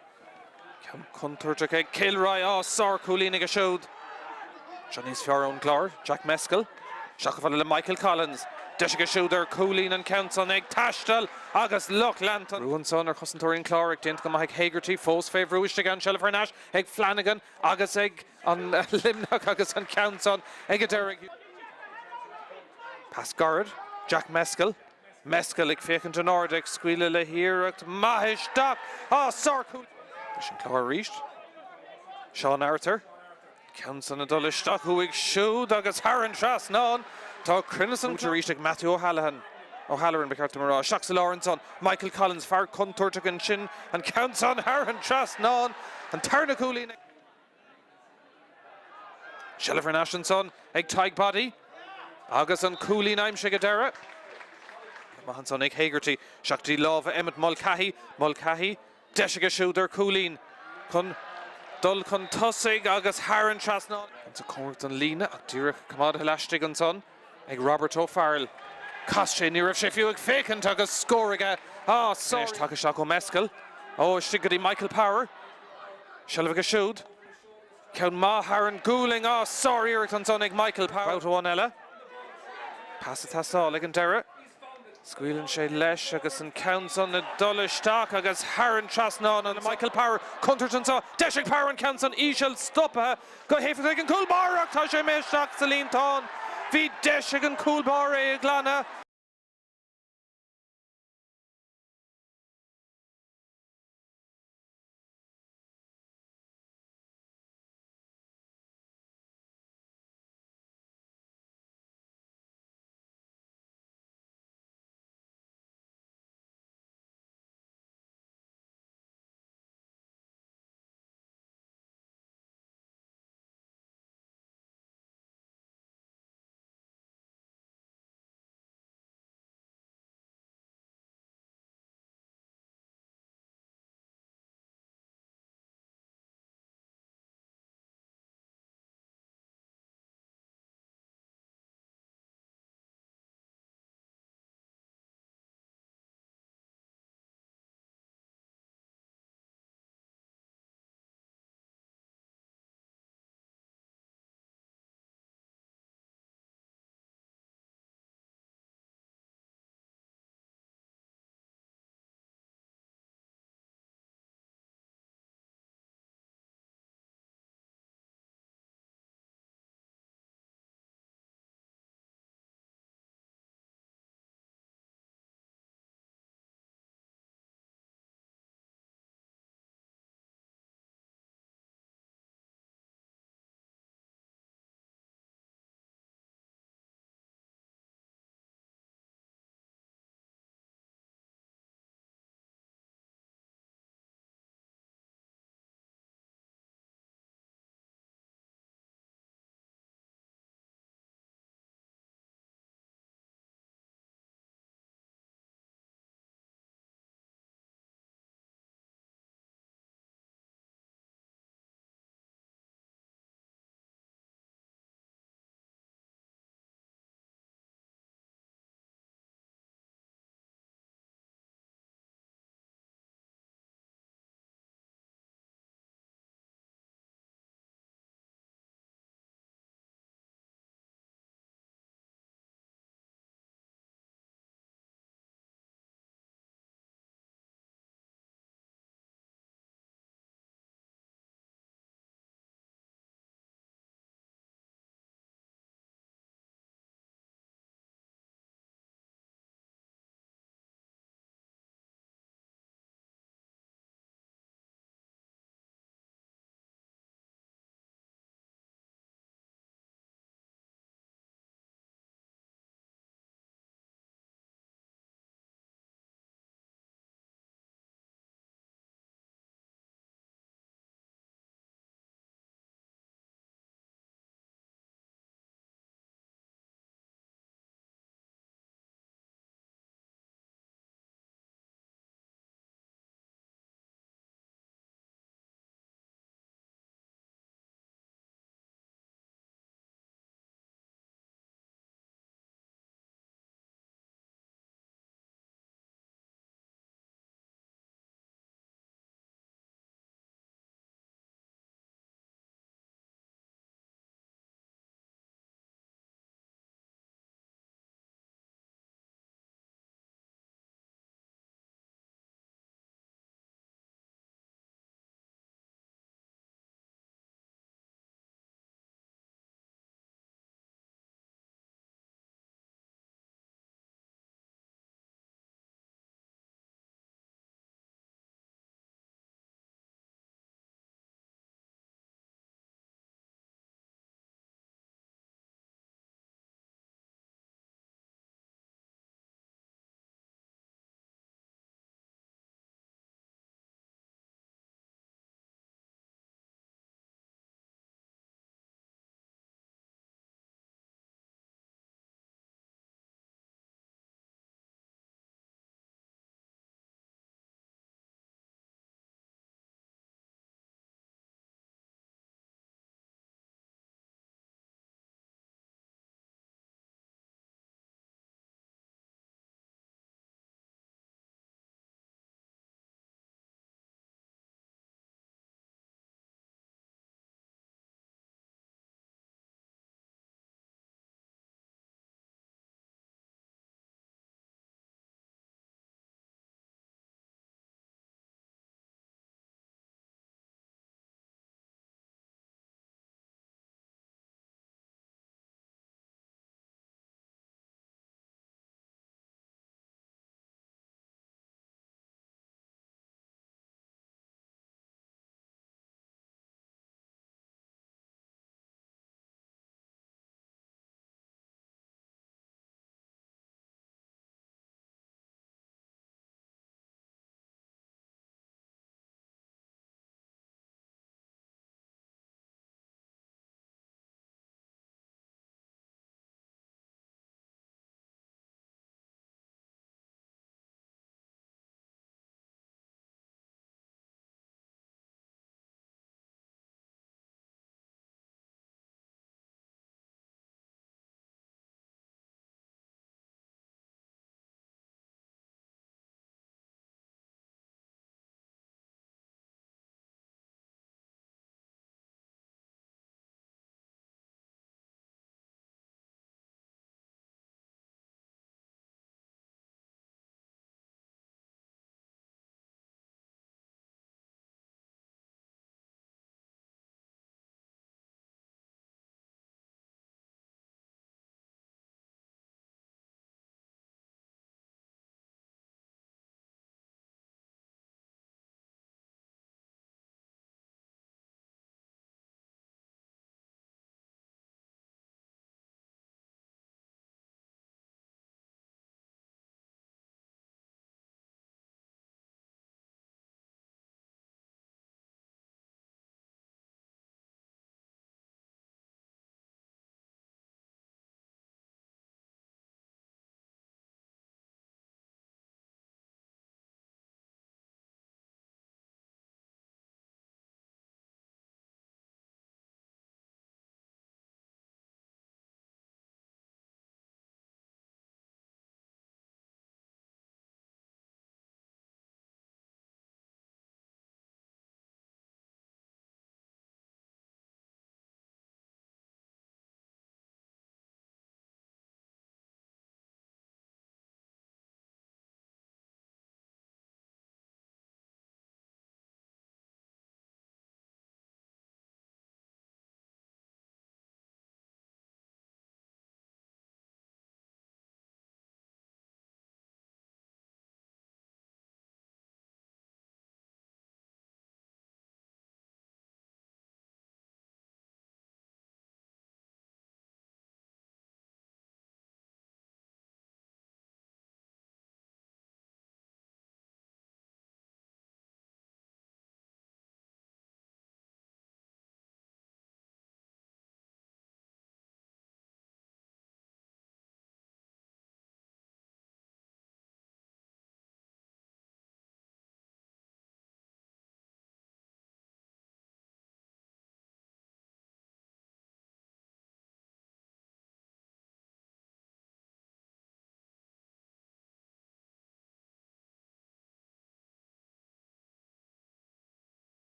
Ceann contúirteach ag Kilroy. Á, sár-chúilín aige siúd. Seo níos fearr ón gClár. Jack Meskell. Isteach chomh fada le Michael Collins. Deis aige siúd ar chúilín an ceann san ag taisteal agus lucht leanta. Brú ansan ar chosantóirí an Chláir ach déanta go maith ag Hegarty. Fós fé bhrú istigh ann. Seilbh thar n-ais ag Flanagan agus ag an Luimneach agus an ceann san ag an deireadh. Pas gairid. Jack Meskell. Meskell ag féachaint in airde, ag scaoileadh le hiarracht maith isteach. Á, sárchúl! Leis an Clár arís. Seán Arthur. Ceann san ag dul isteach uaidh siúd agus thar an trasnán. Tá cruinneas an arís ag Matthew O'Halloran. O'Halloran, ba cheart dom a rá. Isteach sa lár ansan. Michael Collins, fear contúirteach ansin. An ceann san thar an trasnán. An tarna cúilín. Seilbh thar n-ais ansan ag Tadhg Boddy agus an cúilín aimsithe ag an deireadh. Maith ansan ag Hegarty. Isteach go dtí lámha Emmet Mulcahy. Mulcahy, deis aige siúd ar chúilín chun dul chun tosaigh agus thar an trasnán. Ansa cóngarach don líne ach díreach coimeádaithe laistigh ansan ag Robert O'Farrell. Chas sé, ní raibh sé fiú ag féachaint agus scór aige. Ah, sorry. Anois tagtha isteach ó Meskell. Ó, istigh go dtí Michael Power. Seilbh aige siúd. Ceann maith thar an gcúlaing. Á, sár-iarracht ansan ag Michael Power. Babhta amháin eile. Pas ag teastáil ag an deireadh. Scaoileann sé leis agus an ceann san ag dul isteach agus thar an trasnán an Michael Power. Contúirt anseo. Deis ag Power an ceann san íseal stoptha go héifeachtach ag an gcúl báire ach tá sé imithe isteach sa líontán. Bhí deis ag an gcúl báire é a ghlanadh.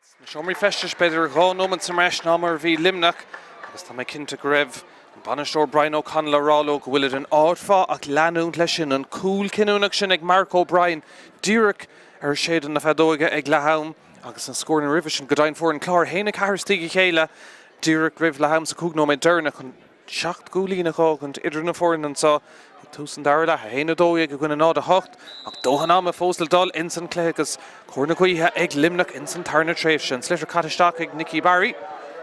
Sna seomraí feistis b'fhéidir 2 nóiméad sa mbreis ná mar a bhí Luimneach agus tá mé cinnte go raibh an bainisteoir Brian O'Connell ag rá leo go bhfuilid in áit mhaith ach leanúint leis sin, an cúl cinniúnach sin ag Mark O'Brien díreach ar séideadh na feadóige ag leath am agus na scóranna roimhe sin go deimhin fuair an Clár 1-4 istigh a chéile díreach roimh leath am sa 5 nóiméad deireanach chun 7 gcúilín a dh'fhágaint idir na foirne anseo ag tús an dara leath, 1, 12 i gcoinne 0, 8, ach dóthain ama fós le dul ins an cluiche agus cóir na gaoithe ag Luimneach ins an tarna tréimhse. An sliotar caite isteach ag Nicky Barry.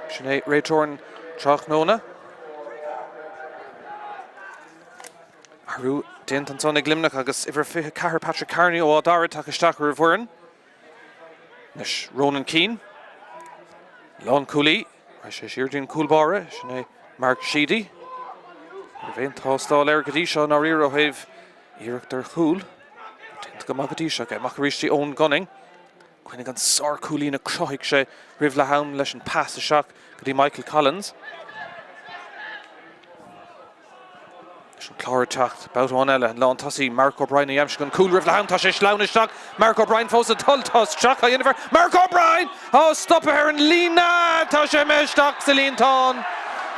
Sin é réiteoir an tráthnóna. Athrú déanta ansan ag Luimneach agus uimhir 24 Patrick Carney ó Áth Dara tagtha isteach ar an bhfoireann. Anois Ronan Keane, lánchúlaí, Raghaidh sé siar dtí an cúl báire, sin é Mark Sheedy. Ní raibh aon tástáil air go dtí seo i ndáiríre ó thaobh iarracht ar chúl. Déanta go maith go dtí seo aige. Amach arís dtí Eoin Gunning. Cuimhnigh an sárchúilín a chruthaigh sé roimh leath am leis an pas isteach go dtí Michael Collins. Leis an Clár ag teacht, babhta amháin eile, an lántosaí Mark O'Brien a d'aimsigh an cúl roimh leath am, tá sé sleamhnaithe isteach, Mark O'Brien fós ag dul, tá isteach á dhéanamh air, Mark O'Brien! Á stopadh ar an líne! Tá sé imithe isteach sa líontán!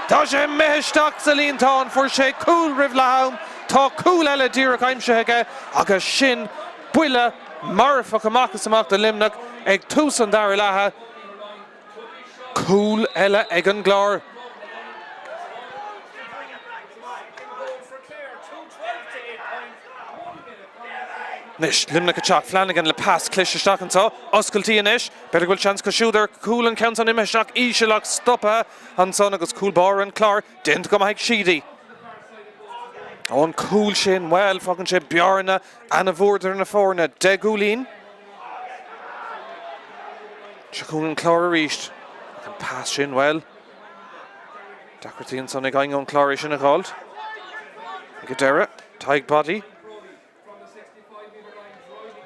Tá sé imithe isteach sa líontán! Fuair sé cúl roimh leath am, tá cúl eile díreach aimsithe aige agus sin buille marfach amach is amach do Luimneach ag tús an dara leatha. Cúl eile ag an gClár. Anois, Luimneach ag teacht, Flanagan le pas cliste isteach anseo. Oscailtí anois. B'fhéidir go bhfuil seans acu siúd ar chúl an ceann san imithe isteach íseal ach stoptha ansan agus cúl báire an Chláir déanta go maith ag Sheedy. Ó an cúl sin, bhuel, fágann sé bearna ana-mhór idir na foirne. 10 gcúilín. Seo chugainn an Clár arís. Ach an pas sin, bhuel, deacrachtaí ansan ag éinne ón Clár é sin a dh'fháilt. Ag an deireadh, Tadhg Boddy.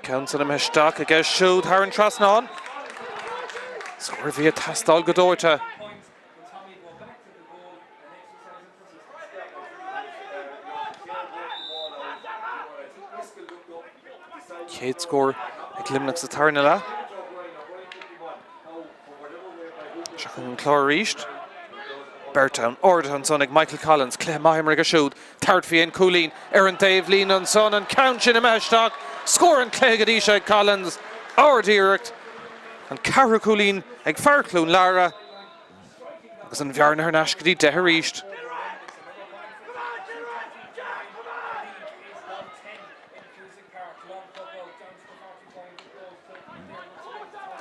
Ceann san imithe isteach aige siúd thar an trasnán. Scór a bhí ag teastáil go dóite. Chéad scór ag Luimneach sa tarna leath. Seo chugainn an Clár arís. Beirt ann, ardaithe ansan ag Michael Collins. Cluiche maith imeartha aige siúd. Tabhairt faoi an cúilín ar an dtaobhlíne ansan. An ceann sin imithe isteach. Scór an chluiche go dtí seo ag Collins. Ard-iarracht. An ceathrú cúilín ag fear Chluain Lara. Agus an bhearna thar n-ais go dtí 10 arís.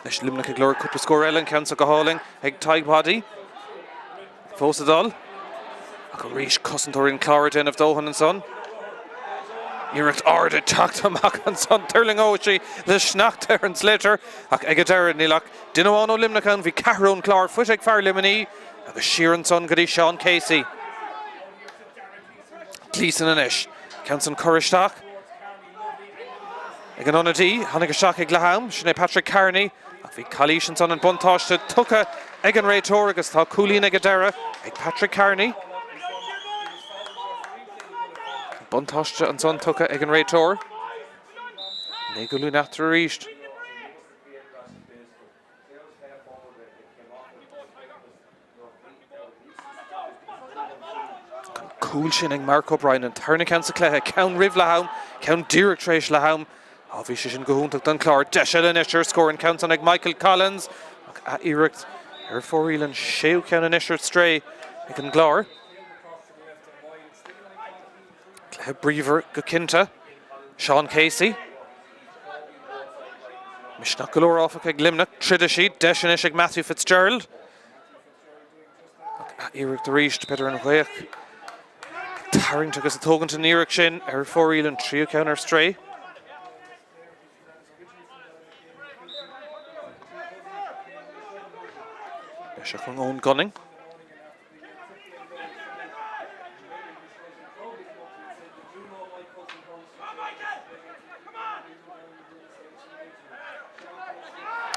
Anois Luimneach ag lorg cúpla scór eile, an ceann seo go hálainn ag Tadhg Boddy. Fós ag dul. Ach arís cosantóirí an Chláir ag déanamh dóthain ansan. Iarracht ard ag teacht amach ansan. Tuirlingeoidh sí le sneachta ar an sliotar ach ag an deireadh níl ach Duine amháin ó Luimneach ann, bhí ceathrar ón gClár faighte ag fear Luimnigh agus siar ansan go dtí Seán Casey. Gleeson anois. Ceann san curtha isteach ag an ionadaí. Tháinig isteach ag leath am. Sin é Patrick Carney. Ach bhí calaois ansan an buntáiste tugtha ag an réiteoir agus tá cúilín ag an deireadh ag Patrick Carney. Buntáiste ansan tugtha ag an réiteoir. 9 gcúilín eatarthu arís. An cúl sin ag Mark O'Brien, an tarna ceann sa chluiche, ceann roimh leath am, ceann díreach tar éis leath am. Á, bhí sé sin go hiontach don Chlár. Deis eile anois ar scór, an ceann san ag Michael Collins. Ach ath-iarracht ar fóraoil an séú ceann anois ar strae ag an gClár. Cluiche bríomhar go cinnte. Seán Casey. Misneach go leor áfach ag Luimneach. Troidfidh siad. Deis anois ag Matthew Fitzgerald. Ach iarracht arís, b'fhéidir an ghaoth ag tarraingt agus ag tógaint an iarracht sin ar fóraoil an tríú ceann ar strae. Seo chugainn Eoin Gunning.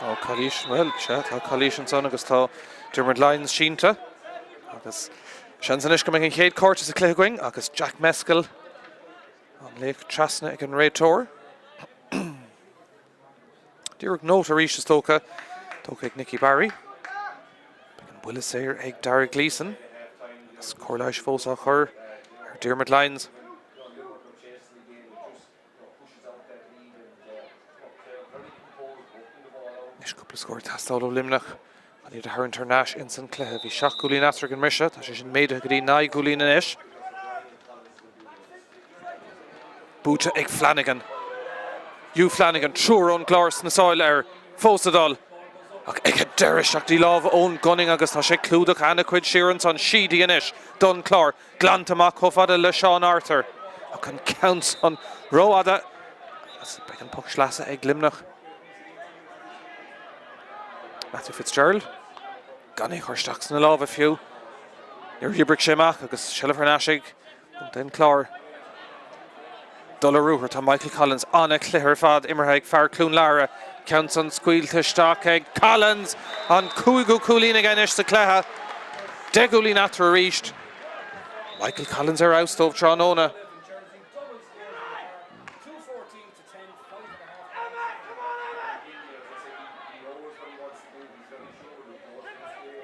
Ó, calaois, bhuel, sea, tá calaois ansan agus tá Diarmuid Lyons sínte. Agus seans anois go mbeidh an chéad cárta sa chluiche againn agus Jack Mescal á nglaoch trasna ag an réiteoir. Díreach nóta arís is dócha. Tógtha ag Nicky Barry. Beidh an buille saor ag Dara Gleeson agus cóir leighis fós á chur ar Diarmuid Lyons. Anois cúpla scór ag teastáil ó Luimneach chun iad a tharraingt thar n-ais ins an cluiche. Bhí 7 gcúilín eatarthu ag an mbriseadh, tá sé sin méadaithe go dtí 9 gcúilín anois. Buaite ag Flanagan. Hugh Flanagan, triúr ón gClár sna sáil air, fós ag dul. Ach ag an deireadh, isteach dtí lámh Eoin Gunning agus tá sé ag clúdach ana-chuid siar ansan. Sheedy anois don Chlár. Glanta amach chomh fada le Seán Arthur. Ach an ceann san rófhada agus beidh an poc sleasa ag Luimneach. Matthew Fitzgerald gan é a chur isteach sna lámha fiú. Níor oibrigh sé amach agus seilbh thar n-ais ag Contae an Chláir. Dul ar ruathar tá Michael Collins. An-chluiche ar fad imeartha ag fear Chluain Lara. Ceann san scaoilte isteach ag Collins. An cúigiú cúilín aige anois sa chluiche. 10 gcúilín eatarthu arís. Michael Collins ar fheabhas dóibh tráthnóna.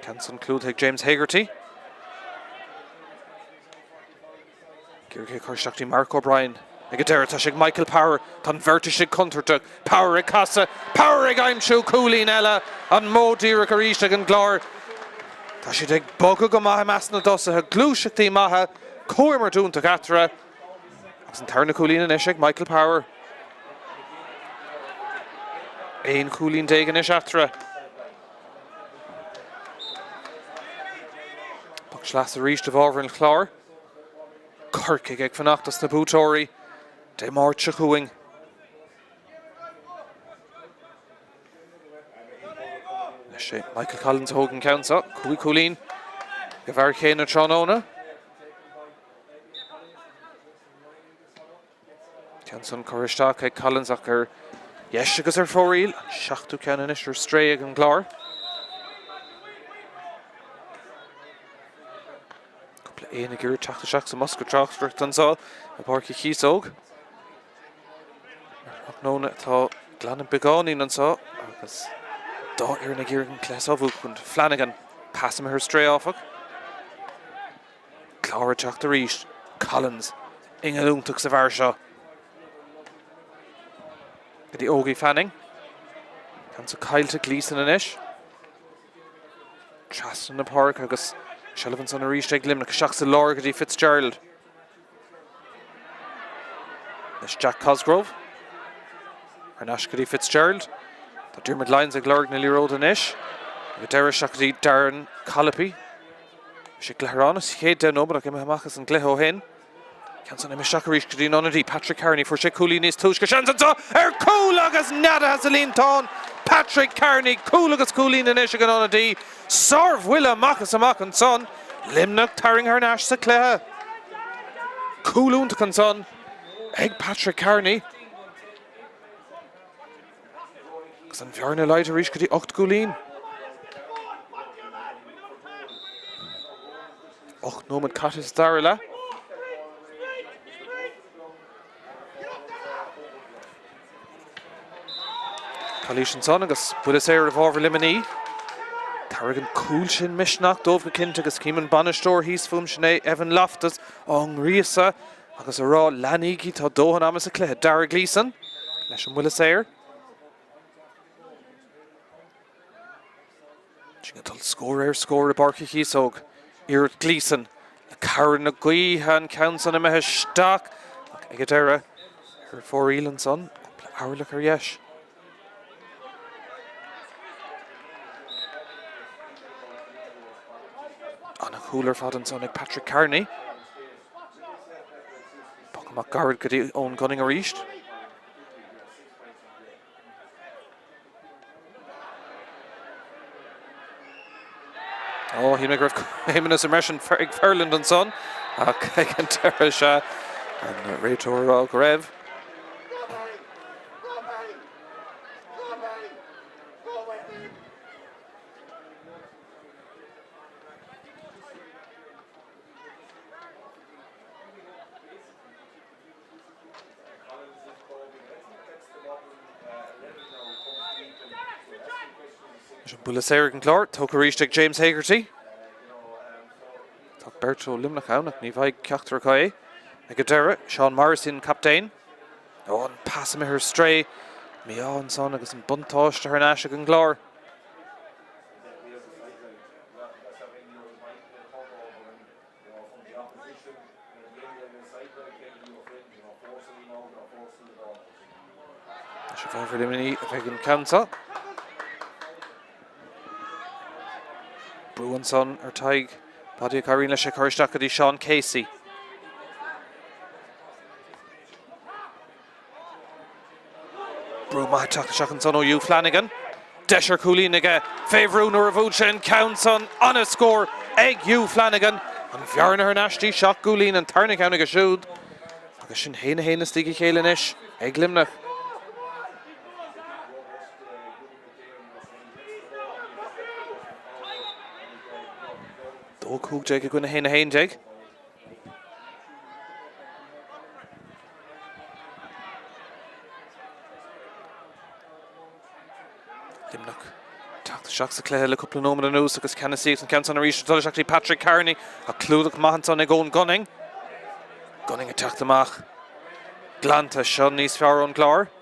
Ceann san clúdaithe ag James Hegarty. Ag iarraidh é a chur isteach dtí Mark O'Brien. Ag an deireadh tá sé ag Michael Power. Tá an bheirt istigh contúirteach. Power ag casadh. Power ag aimsiú cúilín eile. An modh díreach arís ag an gClár. Tá siad ag bogadh go maith i measc na dtosaithe. Gluaiseachtaí maithe. Comhimirt iontach eatarthu. Agus an tarna cúilín anois ag Michael Power. 11 chúilín anois eatarthu. Poc sleasa arís i bhfabhar an Chláir. Corcaigh ag fanacht dos na buaiteoirí Dé Máirt seo chugainn. Anois é Michael Collins a thóg an ceann seo, 5 chúilín ag an bhfear chéanna tráthnóna. Ceann san curtha isteach ag Collins ach ar dheis agus ar fóraoil. An seachtú ceann anois ar strae ag an gClár. Cúpla éan ag iarraidh teacht isteach sa mbosca tráchtaireachta anseo i bPáirc Uí Chíosóg. Ar tráthnóna atá glanadh beagáinín anseo agus dá fhoireann ag iarraidh an cluiche seo a bhuachaint. Flanagan, pas imithe ar strae áfach. Clár ag teacht arís. Collins. Ingeal iontach sa bhfear seo. Go dtí Ógie Fanning. Ceann san caillte Gleeson anois. Trasna na páirce agus seilbh ansan arís ag Luimneach. Isteach sa lár go dtí Fitzgerald. Anois Jack Cosgrove. Thar n-ais go dtí Fitzgerald. Tá Diarmuid Lyons ag lorg na liathróide anois. Ag an deireadh isteach go dtí Darren Collopy. Bhí sé ag leathrán sa chéad 10 nóiméad ach imithe amach as an gcluiche ó shin. Ceann san imithe isteach arís go dtí an ionadaí Patrick Carney. Fuair sé cúilín níos túisce. Seans anseo ar chúl agus neadaithe sa líontán. Patrick Carney, cúl agus cúilín anois ag an ionadaí. Sárbhuille amach is amach ansan. Luimneach tarraingthe thar n-ais sa chluiche. Cúl iontach ansan ag Patrick Carney. Agus an bhearna laghdaithe arís go dtí 8 gcúilín. 8 nóiméad caite sa dara leath. Calaois ansan agus buille saor i bhfabhar Luimnigh. Tabharfaidh an cúl sin misneach dóibh go cinnte agus cím an bainisteoir thíos fúm, sin é Evan Loftus, á ngríosadh agus a rá leanaígí, tá dóthain ama sa chluiche. Dara Gleeson leis an mbuille saor. Sin ag dul scór ar scór i bPáirc Uí Chíosóg. Iarracht Gleeson le cabhair na gaoithe an ceann san imithe isteach ach ag an deireadh ar fóraoil ansan, cúpla orlach ar dheis. Ana-chúl ar fad ansan ag Patrick Carney. Poc amach gairid go dtí Eoin Gunning arís. Ó, shíl mé go raibh comhionannas i mbreis ag Ferland ansan, ach ag an deireadh sea, an réiteoir ag rá go raibh. Leis an buille saor ag an gClár, tógtha arís ag James Hegarty. Tá beirt ó Luimneach ann ach ní bhfaighidh ceachtar acu é. Ag an deireadh, Seán Morrissey an captaen. Ó, an pas imithe ar strae. Mí-ádh ansan agus an buntáiste thar n-ais ag an gClár. Anois i bhfabhar Luimnigh a bheidh an ceann seo. Brú ansan ar Tadhg Paddy ach éiríonn leis é a chur isteach go dtí Seán Casey. Brú maith ag teacht isteach ansan ó Hugh Flanagan. Deis ar chúilín aige fé bhrú nuair a bhuail sé an ceann san. An-scór ag Hugh Flanagan. An bhearna thar n-ais dtí 7 gcúilín, an tarna ceann aige siúd. Agus sin 1-1 istigh a chéile anois ag Luimneach. 2-15 i gcoinne 1-11. Luimneach teacht isteach sa chluiche le cúpla nóiméad anuas agus ceannasaíocht an ceann san arís ag dul isteach dtí Patrick Carney ach clúdach maith ansan ag Eoin Gunning. Gunning ag teacht amach glanta seo níos fearr ón gClár.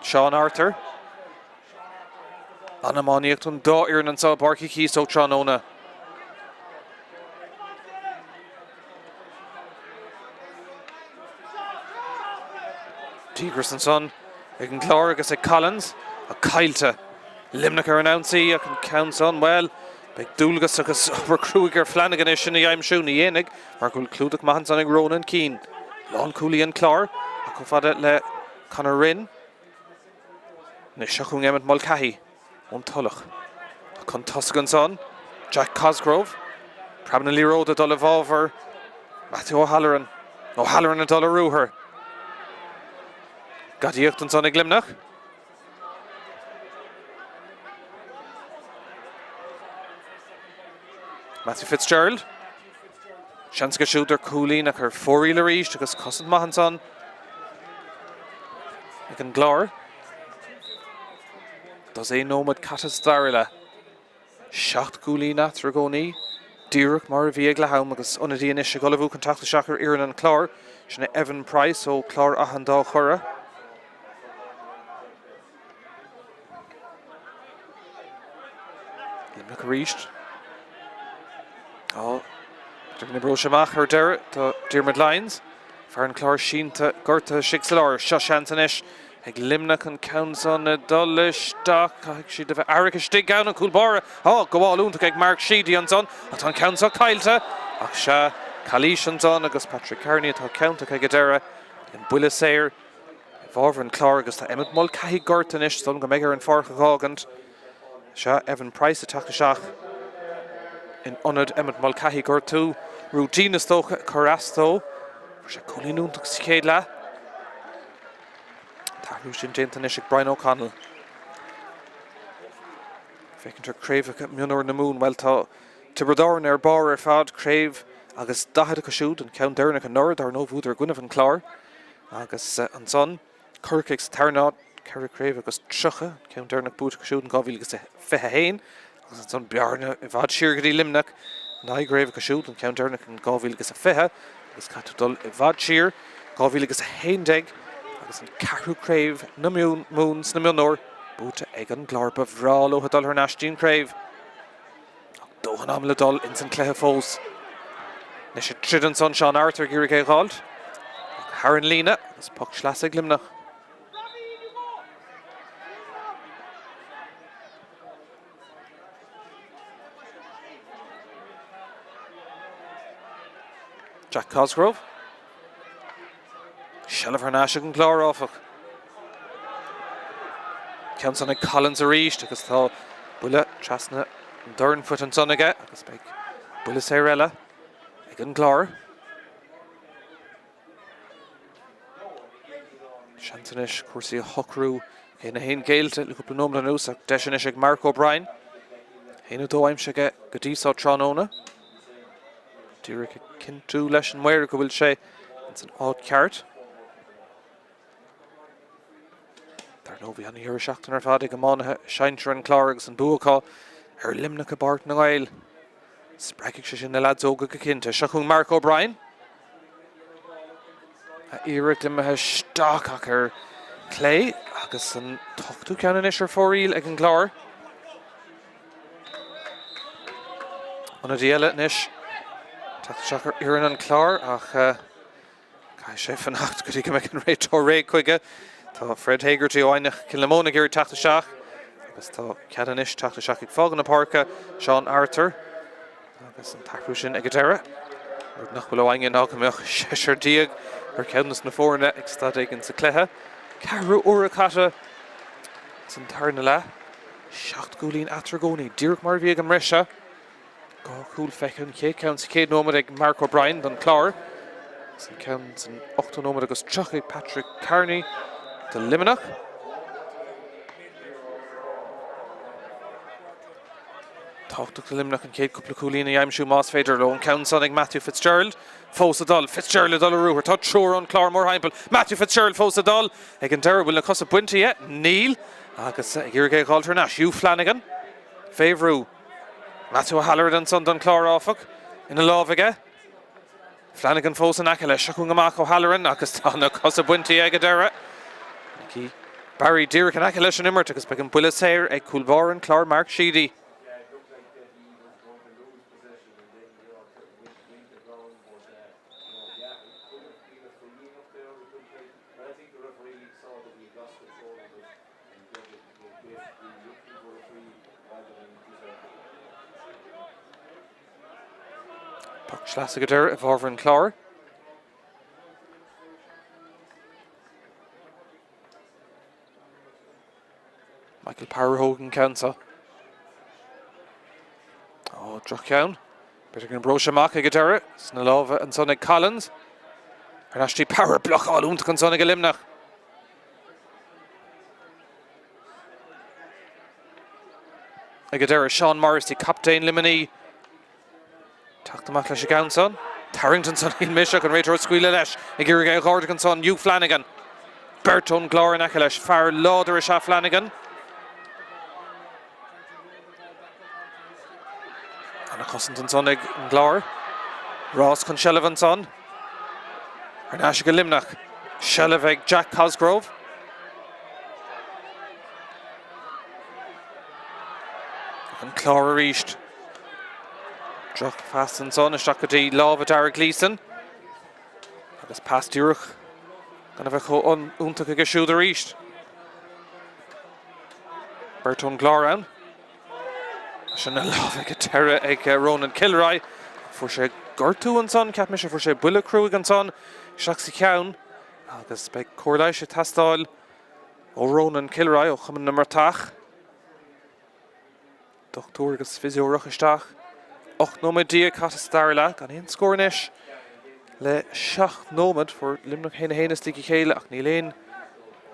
Seán Arthur. An-iomaíocht ón dá fhoireann anseo i bPáirc Uí Chíosóg tráthnóna. Díograis ansan ag an gClár agus ag Collins ach caillte. Luimneach ar an ionsaí ach an ceann san, bhuel, beidh dualgas agus obair chruaidh ar Flanagan é sin a aimsiú. Ní dhéanfaidh mar go bhfuil clúdach maith ansan ag Ronan Keane. Lánchúlaí an Chláir ach chomh fada le Conor Rynne. Anois seo chugainn Emmet Mulcahy ón Tulach. Chun tosaigh ansan, Jack Cosgrove. Preab na liathróide ag dul i bhfabhar Matthew O'Halloran. O'Halloran ag dul ar ruathar. Gadaíocht ansan ag Luimneach. Matthew Fitzgerald. Seans aige siúd ar chúilín ach ar fóraoil arís agus cosaint maith ansan ag an gClár. Dosaen nóiméad caite sa dara leath. 7 gcúilín eatarthu i gcónaí, díreach mar a bhí ag leath am agus ionadaí anois ag ullmhú chun teacht isteach ar fhoireann an Chláir, sin é Evan Price ó Chlár Achadh an Dá Chora. Luimneach arís. Ó, b'fhéidir go n-oibreoidh sé amach ar deireadh do Diarmuid Lyons. Fear an Chláir sínte gortaithe istigh sa lár. Seo seans anois ag Luimneach an ceann san ag dul isteach. Caithfidh siad a bheith aireach istigh ann an cúl báire. Á, gabháil iontach ag Mark Sheedy ansan. Ach tá an ceann seo caillte. Ach sea, calaois ansan agus Patrick Carney atá ciontach ag an deireadh. An buille saor. I bhfabhar an Chláir agus tá Emmet Mulcahy gortaithe anois, is dóigh liom go mbeidh air an pháirc a dh'fhágaint. Sea, Evan Price ag teacht isteach in ionad Emmet Mulcahy. Gortú rúitín is dócha ag cur as dó. Fuair sé cúilín iontach sa chéad leath. An t-athrú sin déanta anois ag Brian O'Connell. Féachaint ar craobhacha mionúir na Mumhan, bhuel tá Tiobraid Árann ar barr ar fad, craobh agus 40 acu siúd, an ceann deireanach anuraidh, dar ndóigh, bhuadar i gcoinnibh an Chláir. Agus ansan, Corcaigh sa tarna háit, 4 craobh agus 30, an ceann deireanach buaite acu siúd in 2021. Agus ansan bearna i bhfad siar go dtí Luimneach, 9 gcraobh acu siúd, an ceann deireanach in 2020. Agus caithfidh tú dul i bhfad siar, 2011, agus an ceathrú craobh na Mumhan sna mionúir buaite ag an gClár. Ba bhreá leo dul thar n-ais dtí'n craobh. Ach dóthain ama le dul ins an cluiche fós. Anois ag troid ansan Seán Arthur ag iarraidh é a dh'fháilt. Ach thar an líne agus poc sleasa ag Luimneach. Jack Cosgrove. Seilbh thar n-ais ag an gClár, áfach. Ceann san ag Collins arís agus tá buille trasna an dornphoit ansan aige agus beidh buille saor eile ag an gClár. Seans anois cúrsaí a shocrú. 1-1 géillte le cúpla nóiméad anuas ach deis anois ag Mark O'Brien. 1-2 aimsithe aige go dtí seo tráthnóna. Díreach ag cinntiú leis an maor go bhfuil sé ins an áit ceart. Dar ndóigh, bhí ana-dheireadh seachtaine ar fad ag iománaithe sinsir an Chláir agus an bua acu ar Luimneach i bPáirc na nGael. Spreagfaidh sé sin na leaids óga go cinnte. Seo chugainn Mark O'Brien. A iarracht imithe isteach ach ar clé agus an t-ochtú ceann anois ar fóraoil ag an gClár. Ionadaí eile anois teacht isteach ar fhoireann an Chláir ach Caithfidh sé fanacht go dtí go mbeidh an réiteoir réidh chuige. Tá Fred Hegarty ó Eidhneach Cill na Móna ag iarraidh teacht isteach agus tá cead anois teacht isteach ag fágáil na páirce, Seán Arthur agus an t-athrú sin ag an deireadh. Rud nach bhfuil uainne ná go mbeadh 16 ar cheann de na foirne ag staid éigin sa chluiche. Ceathrú uaire caite san tarna leath. 7 gcúilín eatarthu i gcónaí, díreach mar a bhí ag an mbriseadh. 2 chúl feicthe, an chéad cheann sa chéad nóiméad ag Mark O'Brien don Chlár agus an ceann san ochtú nóiméad agus 30 ag Patrick Carney do Luimneach. Tábhachtach do Luimneach an chéad cúpla cúilín a aimsiú más féidir leo. An ceann san ag Matthew Fitzgerald fós ag dul. Fitzgerald ag dul ar ruathar. Tá triúr ón Chlár mórthimpeall. Matthew Fitzgerald fós ag dul. Ag an deireadh, bhfuil na cosa bainte dhe? Níl. Agus ag iarraidh é a dh'fháilt thar n-ais. Hugh Flanagan fé bhrú. Matthew O'Halloran ansan don Chlár áfach, ina lámh aige. Flanagan fós in aice leis. Seo chugainn amach O'Halloran agus tá na cosa bainte ag an deireadh. Nicky Barry díreach in aice leis an imirt agus beidh an buille saor ag cúl báire an Chláir Mark Sheedy. Poc sleasa ag an deireadh i bhfabhar an Chláir. Michael Power a thóg an ceann seo. Ó, droch-cheann. B'fhéidir go n-oibreoidh sé amach ag an deireadh. Sna lámha ansan ag Collins. Ar ais dtí Power, blocáil iontach ansan ag Luimneach. Ag an deireadh, Seán Morrissey, captaen Luimnigh, teacht amach leis an gceann san. Tarraingt ansan, shíl mise ach an réiteoir ag scaoileadh leis. Ag iarraidh é a dh'ardú ansan, Hugh Flanagan. Beirt ón gClár in aice leis. Fear láidir is ea Flanagan. Ana-chosaint ansan ag an gClár. Rás chun seilbh ansan. Ar n-ais ag Luimneach. Seilbh ag Jack Cosgrove. An Clár arís. Droch-phas ansan isteach go dtí lámha Dara Gleeson. Agus pas díreach gan a bheith chomh iontach aige siúd arís. Beirt ón gClár ann. Sin ina lámh ag an deireadh ag Ronan Kilroy. Fuair sé gortú ansan, cheap mise, fuair sé buille cruaidh ansan isteach sa cheann agus beidh cóir leighis ag teastáil ó Ronan Kilroy ó Chumann na mBratach. Dochtúir agus fiseoireach isteach. 18 nóiméad caite sa dara leath, gan aon scór anois le 7 nóiméad. Fuair Luimneach 1-1 istigh a chéile ach níl aon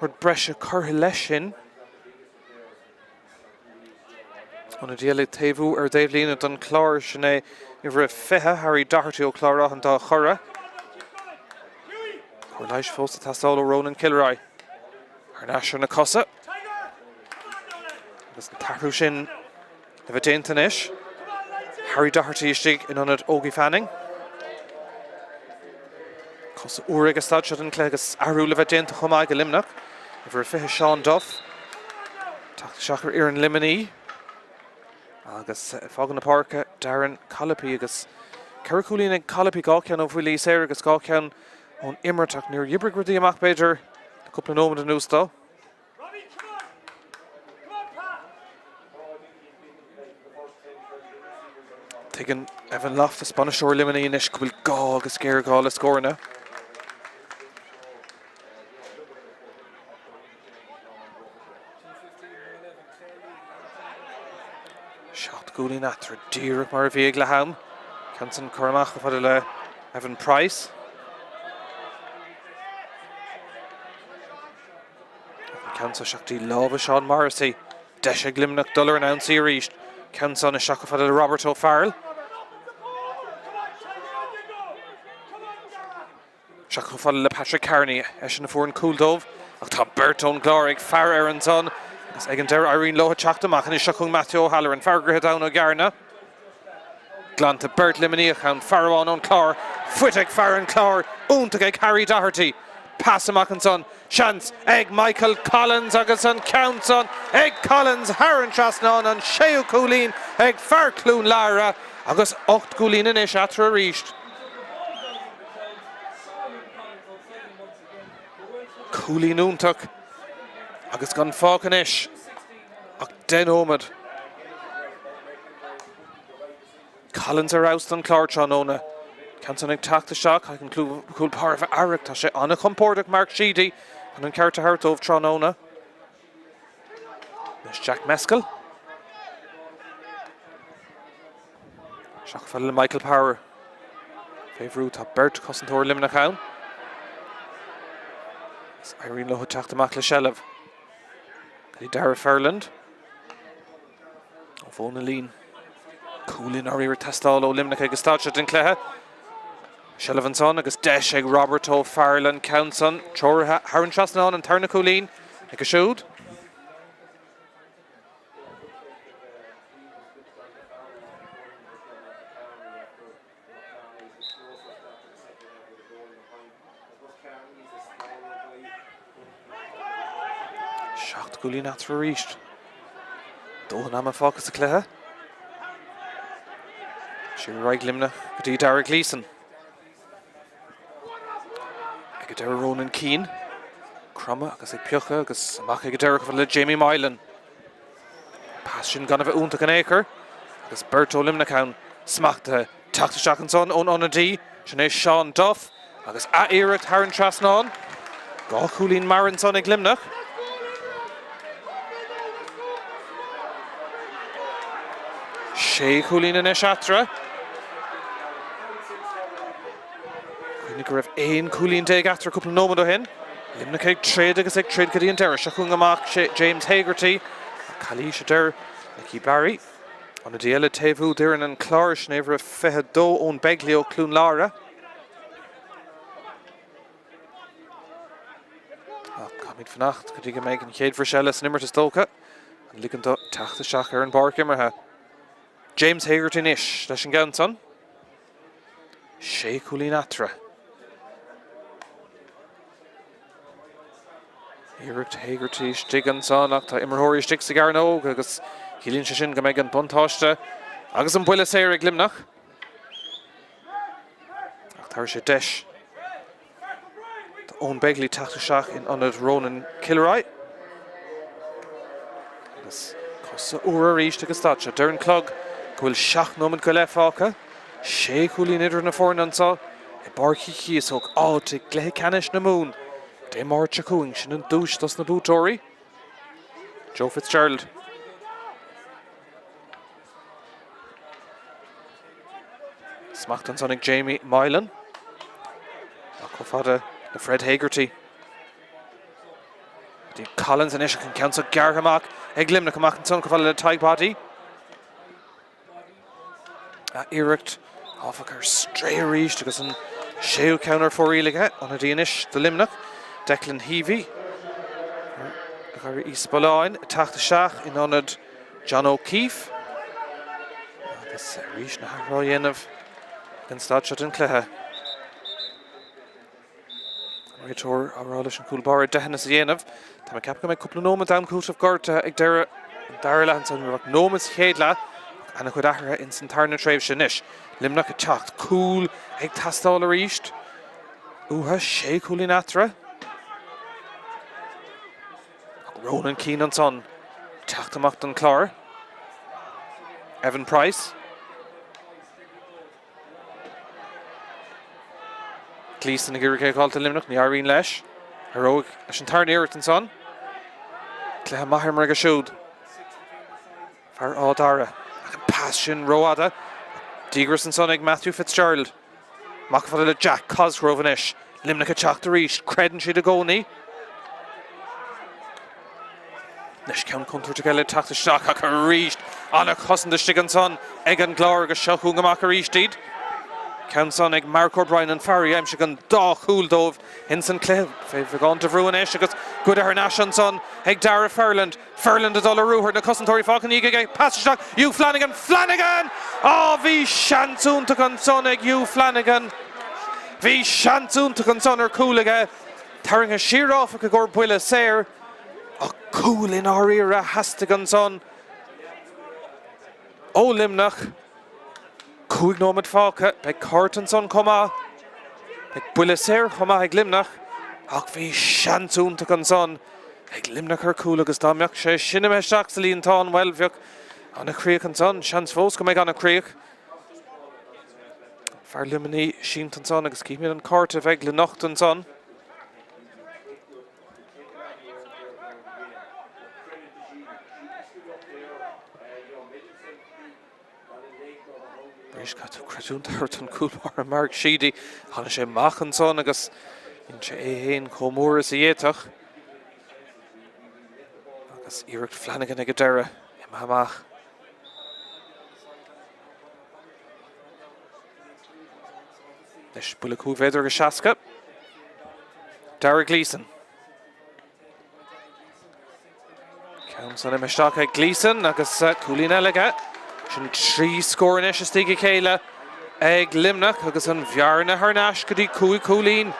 rud breise curtha leis sin. Ionadaí eile ag taobhú ar an dtaobhlíne don Chlár, sin é uimhir 20, Harry Doherty ó Chlár Átha an Dá Chora. Cóir leighis fós ag teastáil ó Ronan Kilroy. Thar n-ais ar na cosa. Agus an t-athrú sin le bheith déanta anois. Harry Doherty istigh in ionad Ogie Fanning. Cosa úr ag an staid seo den chluiche agus athrú le bheith déanta chomh maith ag Luimneach. Uimhir 20 Seán Duff. Teacht isteach ar fhoireann Luimnigh. Agus ag fágáil na páirce Darren Collopy agus ceithre chúilín ag Collopy, 2 cheann ó bhuillí saora agus 2 cheann ón imirt ach níor oibrigh rudaí amach b'fhéidir le cúpla nóiméad anuas dó. Tuigeann Evan Loftus, bainisteoir Luimnigh anois go bhfuil gá agus géarghá le scóranna. 7 gcúilín eatarthu, díreach mar a bhí ag leath am. Ceann san curtha amach chomh fada le Evan Price. An ceann seo isteach dtí lámha Seán Morrissey. Deis ag Luimneach dul ar an ionsaí arís. Ceann san isteach chomh fada le Robert O'Farrell. Isteach chomh fada le Patrick Carney. Eisean a fuair an cúl dóibh. Ach tá beirt ón gClár ag faire air ansan agus ag an deireadh éiríonn leo teacht amach. Anois seo chugainn Matthew O'Halloran, fear Dhroichead Abhann ó gCearna. Glanta beirt Luimníoch ann, fear amháin ón Chlár, faighte ag fear an Chláir, iontach ag Harry Doherty. Pas amach ansan, seans ag Michael Collins agus an ceann san ag Collins thar an trasnán, an séú cúilín ag fear Chluain Lára agus 8 gcúilín anois eatarthu arís. Cúilín iontach agus gan fágtha anois ach 10 nóiméad. Collins ar fheabhas don Chlár tráthnóna. Ceann san ag teacht isteach, caithfidh an cúl báire a bheith aireach. Tá sé an-chompordach Mark Sheedy chun an ceart a thabhairt dóibh tráthnóna. Anois Jack Mescal. Isteach chomh fada le Michael Power. Fé bhrú tá beirt chosantóir Luimneach ann. Is éiríonn leo teacht amach le seilbh. Go dtí Darragh Ferland. Ó bhun na líne. Cúl i ndáiríre ag teastáil ó Luimneach ag an staid seo den chluiche. Seilbh ansan agus deis ag Robert Ó Fearghail an ceann san treoraithe thar an trasnán an tarna cúilín aige siúd. 7 gcúilín eatarthu arís. Dóthain ama fágtha sa chluiche. Siar ar aghaidh Luimneach go dtí Dara Gleeson. Ag an deireadh Ronan Keane. Cromadh agus ag piocadh agus amach ag an deireadh chomh fada le Jamie Moylan. Pas sin gan a bheith iontach in aon chor agus beirt ó Luimneach ann smachtaithe. Teacht isteach ansan ón ionadaí, sin é Seán Duff agus ath-iarracht thar an trasnán. 2 chúilín mear ansan ag Luimneach. Sé chúilín anois eatarthu. Cuimhnigh go raibh 11 cúilín eatarthu cúpla nóiméad ó shin. Luimneach ag troid agus ag troid go dtí an deireadh. Seo chugainn amach James Hegarty. Calaois a deir Nicky Barry. Ionadaí eile taobhú d'fhoireann an Chláir, sin uimhir a 22 Eoin Begley ó Chluain Lára. Ach caithfimid fanacht go dtí go mbeidh an chéad bhris eile san imirt is dócha. An ligean dó teacht isteach ar an bpáirc imeartha. James Hegarty anois leis an gceann san. Sé chúilín eatarthu. Iarracht Hegarty istigh ansan ach tá imreoirí istigh sa gcearnóg agus ciallaíonn sé sin go mbeidh an buntáiste agus an buille saor ag Luimneach. Ach tabharfaidh sé deis Eoin Begley teacht isteach in ionad Ronan Kilroy. Agus cosa úra arís ag an staid seo. Deir an clog go bhfuil 7 nóiméad go leith fágtha. Sé chúilín idir na foirne anseo i bPáirc Uí Chíosóg, áit i gcluiche ceannais na Mumhan Dé Máirt seo chugainn. Sin an duais dos na buaiteoirí. Joe Fitzgerald. Smacht ansan ag Jamie Moylan. Ach chomh fada le Fred Hegarty. Dtí Collins anois ach an ceann seo gearrtha amach ag Luimneach amach ansan chomh fada le Tadhg Boddy. A iarracht, áfach, ar strae arís agus an séú ceann ar fóraoil aige, ionadaí anois do Luimneach, Declan Heavey, Gharraí Uí Spolláin, ag teacht isteach in ionad John O'Keeffe. Agus arís na hathruithe á dhéanamh ag an staid seo den chluiche. An réiteoir á rá leis an chúl báire deicheanas a dhéanamh. Tá mé ag ceapadh go mbeidh cúpla nóiméad d'am cúitimh gortaithe ag deireadh an dara leath ansan. Ní raibh ach nóiméad sa chéad leath ach ana-chuid athruithe ins an tarna tréimhse anois. Luimneach ag teacht, cúl ag teastáil arís uathu, sé chúilín eatarthu. Ach Ronan Keane ansan ag teacht amach don Chlár. Evan Price. Gleeson ag iarraidh é a fháil do Luimneach, ní éiríonn leis. Éireoidh leis an tarna iarracht ansan. Cluiche maith imeartha aige siúd. Fear Áth Dara. Ach an pas sin rófhada. Díograis ansan ag Matthew Fitzgerald. Amach chomh fada le Jack Cosgrove anois. Luimneach ag teacht arís. Creideann siad i gcónaí. Anois ceann contúirteach eile ag teacht isteach ach arís an-chosaint istigh ansan ag an gClár agus seo chugainn amach arís iad. Ceann san ag Mark O'Brien, an fear a d'aimsigh an dá chúl dóibh ins an cluiche. Fé bheagán de bhrú anois agus goidte thar n-ais ansan ag Darragh Ferland. Ferland ag dul ar ruathar, na cosantóirí fágtha ina dhiaidh aige. Pas isteach, Hugh Flanagan, Flanagan! Á bhí seans iontach ansan ag Hugh Flanagan. Bhí seans iontach ansan ar chúl aige. Tarraingthe siar áfach i gcomhair buille saor. Ach cúl i ndáiríre a theastaigh ansan ó Luimneach. 5 nóiméad fágtha. Beidh cárta ansan chomh maith. Beidh buille saor chomh maith ag Luimneach. Ach bhí seans iontach ansan ag Luimneach ar chúl agus dá mbeadh sé sin imithe isteach sa líontán, bhuel, bheadh ana-chríoch ansan. Seans fós go mbeidh ana-chríoch. Fear Luimnigh sínte ansan agus cífimid an cárta a bheidh le nochtadh ansan. Arís caithfidh tú creidiúint a thabhairt don chúl báire Mark Sheedy. Tháinig sé amach ansan agus dhein sé é féin chomh mór is a d'fhéadfadh. Agus iarracht Flanagan ag an deireadh imithe amach. Anois buille 5 mhéadar agus 60. Darragh Gleeson. Ceann san imithe isteach ag Gleeson agus cúilín eile aige. Sin 3 scór anois istigh a chéile ag Luimneach agus an bhearna thar n-ais go dtí 5 chúilín.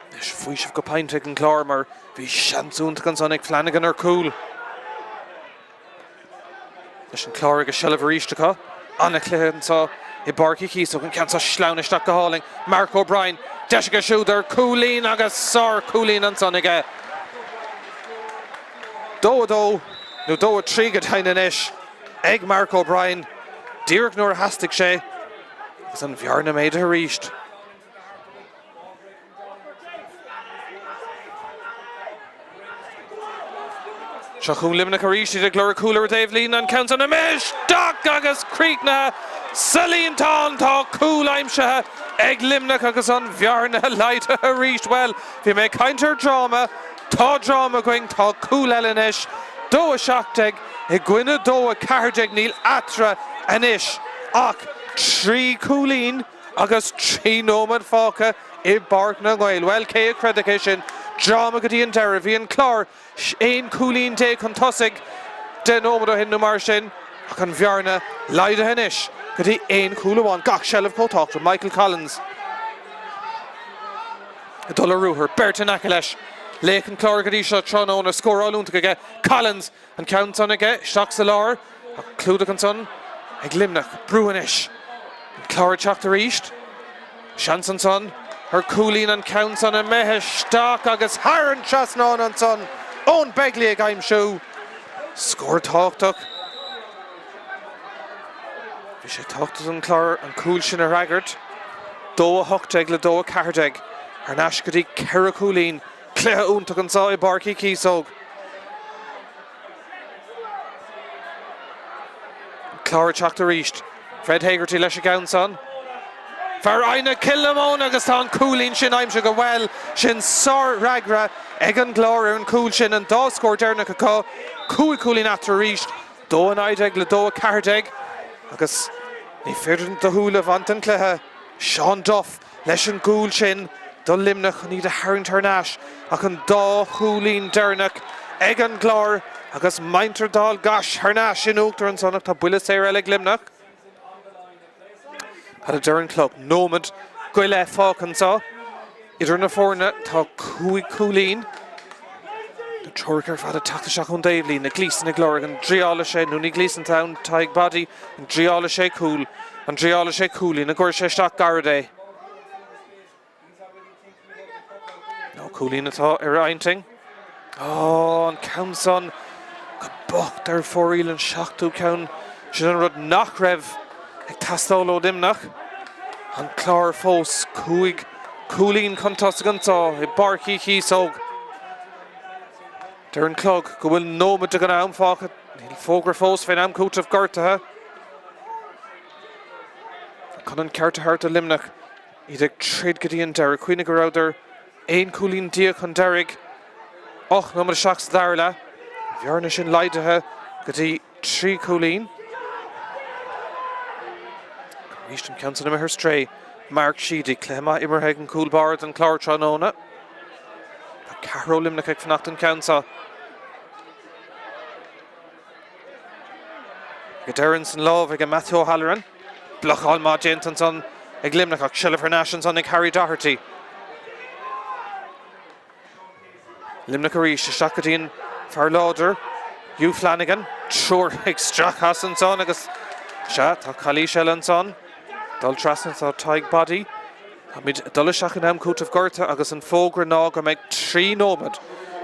Anois faoiseamh go pointe ag an gClár mar bhí seans iontach ansan ag Flanagan ar chúl. Anois an Clár ag a seilbh arís acu. Ana-chluiche anseo i bPáirc Uí Chíosóg. An ceann seo sleamhnaithe isteach go hálainn. Mark O'Brien, deis aige siúd ar chúilín agus sár-chúilín ansan aige. 2 2 nó 2 3 go deimhin anois ag Mark O'Brien díreach nuair a theastaigh sé agus an bhearna méadaithe arís. Seo chugainn Luimneach arís, iad ag lorg cúl ar an dtaobhlíne, an ceann san imithe isteach agus críochnaithe sa líontán. Tá cúl aimsithe ag Luimneach agus an bhearna laghdaithe arís. Bhuel, bhí mé ag caint ar dráma, tá dráma againn, tá cúl eile anois, 2 17 i gcoinne 2 14, níl eatarthu anois ach 3 chúilín. Agus 3 nóiméad fágtha i bPáirc na nGael, bhuel, cé a chreidfeadh é sin? Dráma go dtí an deireadh. Bhí an Clár 11 cúilín chun tosaigh 10 nóiméad ó shin nó mar sin, ach an bhearna laghdaithe anois go dtí aon chúl amháin. Gach seilbh chomh tábhachtach. Michael Collins ag dul ar ruathar, beirt in aice leis. Laoch an Chláir go dtí seo tráthnóna, scóráil iontach aige. Collins An ceann san aige isteach sa lár ach clúdach ansan ag Luimneach. Brú anois. An Clár ag teacht arís. Seans ansan ar chúilín an ceann san imithe isteach agus thar an trasnán ansan. Eoin Begley ag aimsiú. Scór tábhachtach. Bhí sé tábhachtach don Chlár an cúl sin a fhreagairt. 2 18 le 2 14. Thar n-ais go dtí 4 chúilín. Cluiche iontach anseo i bPáirc Uí Chíosóg. An Clár ag teacht arís. Fred Hegarty leis an gceann san. Fear Inagh Kilnamona agus tá an cúilín sin aimsithe. Bhuel, sin sár-fhreagra ag an gClár ar an gcúl sin. An dá scór deireanach acu. 5 chúilín eatarthu arís. 2 19 le 2 14 agus ní féidir do shúile a bhaint den chluiche. Seán Duff leis an gcúl sin do Luimneach chun iad a tharraingt thar n-ais ach an dá chúilín deireanach ag an gClár agus muintir Dhál gCais thar n-ais in uachtar ansan ach tá buille saor eile ag Luimneach. Cad a deir an clog? Nóiméad go leith fágtha anseo idir na foirne. Tá 5 chúilín. Na treoracha ar fad ag teacht isteach ón dtaobhlíne. Gleeson ag lorg an dtriáilfidh sé, nó ní Gleeson atá ann, Tadhg Boddy, an dtriáilfidh sé cúl, an dtriáilfidh sé cúilín, an gcuirfidh sé isteach gairid é? Nó cúilín atá ar a intinn. Ó, an ceann san go bocht ar fóraoil, an seachtú ceann. Sin an rud nach raibh ag teastáil ó Luimneach. An Clár fós 5 cúilín chun tosaigh anseo i bPáirc Uí Chíosóg. Deir an clog go bhfuil nóiméad den am fágtha. Níl fógra fós fén am cúitimh gortaithe. Chun an ceart a thabhairt do Luimneach, iad ag troid go dtí an deireadh. Cuimhnigh go rabhadar 11 cúilín chun deiridh. 8 nóiméad isteach sa dara leath. An bhearna sin laghdaithe go dtí 3 chúilín. Arís an ceann san imithe ar strae. Mark Sheedy, cluiche maith imeartha ag an cúl báire don Chlár tráthnóna. Tá ceathrar ó Luimneach ag fanacht don cheann seo. Ag an deireadh ansan lámh ag Matthew O'Halloran. Blocáil maith déanta ansan ag Luimneach ach seilbh thar n-ais ansan ag Harry Doherty. Luimneach arís isteach go dtí an fear láidir, Hugh Flanagan. Triúr ag stracadh as ansan agus sea, tá calaois eile ansan. Dul trasna tá Tadhg Boddy. Táimid ag dul isteach in am cúitimh gortaithe agus an fógra ná go mbeidh 3 nóiméad,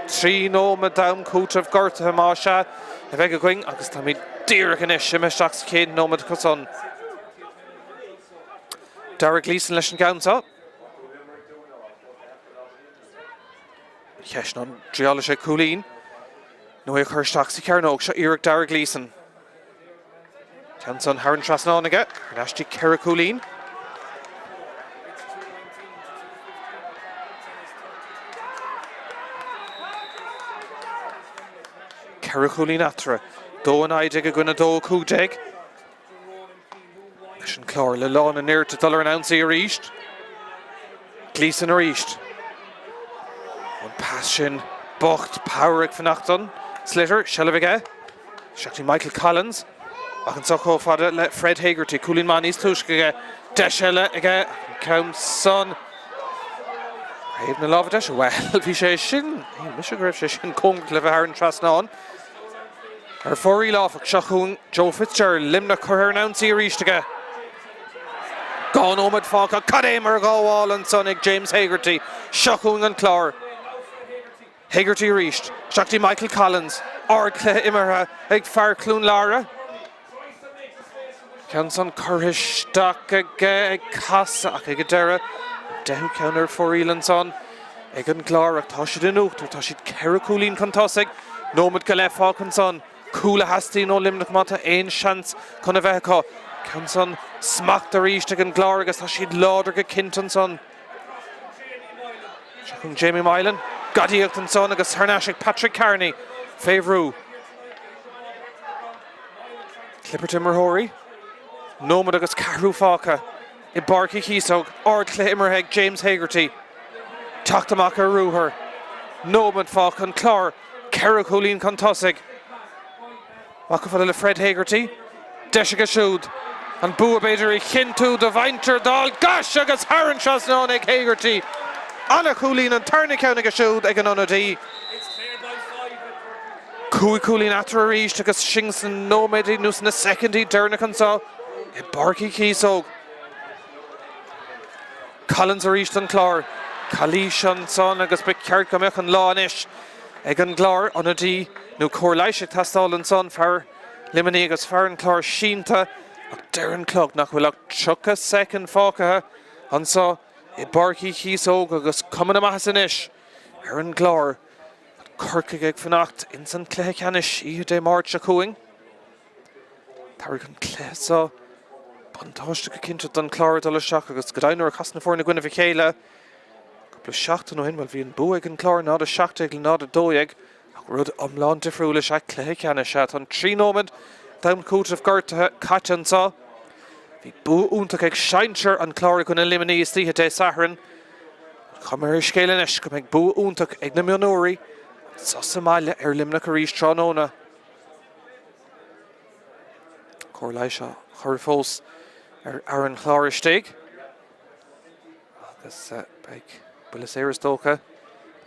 3 nóiméad d'am cúitimh gortaithe más ea, a bheidh againn agus táimid díreach anois imithe isteach sa chéad nóiméad acu san. Dara Gleeson leis an gceann seo. An cheist ná an dtriálfaidh sé cúilín nó é a chur isteach sa chearnóg. Seo iarracht Dara Gleeson. Ceann san thar an trasnán aige. Ar ais dtí 4 chúilín. Ceithre chúilín eatarthu. 2-19 i gcoinne 2-15. Leis an Clár le lán a nirt ag dul ar an ionsaí arís. Gleeson arís. An pas sin bocht. Power ag fanacht don sliotar. Seilbh aige. Isteach dtí Michael Collins. Ach anseo chomh fada le Fred Hegarty. Cúilín maith níos túisce aige. Deis eile aige. An ceann san. Thaobh na láimhe deise. Bhuel, bhí sé sin. Shíl mise go raibh sé sin cóngarach le bheith thar an trasnán. Ar fóraoil áfach, seo chugainn Joe Fitzgerald, Luimneach curtha ar an ionsaí arís aige. 2 nóiméad fágtha, cad é mar ghabháil ansan ag James Hegarty. Seo chugainn an Clár. Hegarty arís, isteach dtí Michael Collins. Ardchluiche imeartha ag fear Chluain Lára. Ceann san curtha isteach aige ag casadh ach ag an deireadh, an deichiú ceann ar fóraoil ansan ag an gClár ach tá siad in uachtar, tá siad ceithre chúilín chun tosaigh, nóiméad go leith fágtha ansan, cúl a theastaíonn ó Luimneach má tá aon seans chun a bheith acu. Ceann san smacht arís ag an gClár agus tá siad láidir go cinnte ansan. Seo chugainn Jamie Moylan, gadaíocht ansan agus thar n-ais ag Patrick Carney fé bhrú. Clibirt imreoirí, nóiméad agus ceathrú fágtha i bPáirc Uí Chíosóg, ardchluiche imeartha ag James Hegarty. Teacht amach ar ruathar, nóiméad fágtha, an Clár ceithre chúilín chun tosaigh. Amach chomh fada le Fred Hegarty, deis aige siúd an bua b'fhéidir a chinntiú do mhuintir Dhál gCais agus thar an trasnán ag Hegarty. Ana-chúilín an tarna ceann aige siúd ag an ionadaí. 5 chúilín eatarthu arís agus sinn sna nóiméadaí nó sna soicindí deireanacha anseo i bPáirc Uí Chíosóg. Collins arís don Chlár. Calaois ansan agus ba cheart go mbeadh an lá anois ag an gClár. Ionadaí nó cóir leighis ag teastáil ansan, fear Luimnigh agus fear an Chláir sínte ach deir an clog nach bhfuil ach 30 soicind fágtha anseo i bPáirc Uí Chíosóg agus cuma na maitheasa anois ar an gClár. Corcaigh ag fanacht ins an cluiche ceannais oíche Dé Máirt seo chugainn. Tabharfaidh an cluiche seo buntáiste go cinnte don Chlár ag dul isteach agus go deimhin nuair a chas na foirne i gcoinnibh a chéile cúpla seachtain ó shin, bhuel bhí an bua ag an Chlár 0-17 le 0-12 ach rud iomlán difriúil is ea cluiche ceannais. Sea, tá an 3 nóiméad d'am cúitimh gortaithe caite anseo. Bhí bua iontach ag sinsir an Chláir i gcoinne Luimnigh istoíche Dé Sathairn. An chuma ar an scéal anois go mbeidh bua iontach ag na mionúirí anso sa mbaile ar Luimneach arís tráthnóna. Cóir leighis á chur fós ar fhear an Chláir istigh agus beidh buille saor is dócha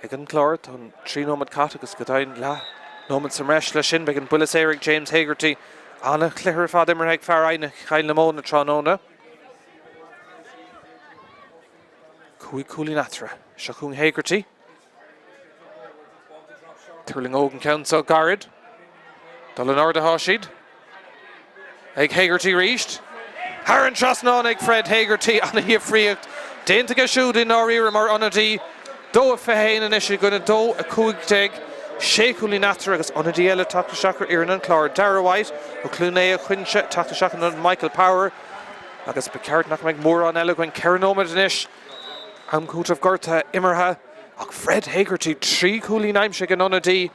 ag an gClár. Tá an 3 nóiméad caite agus go deimhin leath nóiméad sa mbreis leis sin. Beidh an buille saor ag James Hegarty. An-chluiche ar fad imeartha ag fear Chill na Móna tráthnóna. 5 chúilín eatarthu. Seo chugainn Hegarty. Tuirlingeoidh an ceann seo gairid. Dul in airde atá siad. Ag Hegarty arís. Thar an trasnán ag Fred Hegarty. Ana-dhifríocht déanta aige siúd i ndáiríre mar ionadaí. 2-21 anois i gcoinne 2-15. Sé chúilín eatarthu agus ionadaí eile teacht isteach ar fhoireann an Chláir. Darragh White ó Chluain Aodha Chuinse teacht isteach in ionad Michael Power. Agus ba cheart nach mbeidh mórán eile againn. 4 nóiméad anois. Am cúitimh gortaithe imeartha ach Fred Hegarty, 3 chúilín aimsithe ag an ionadaí.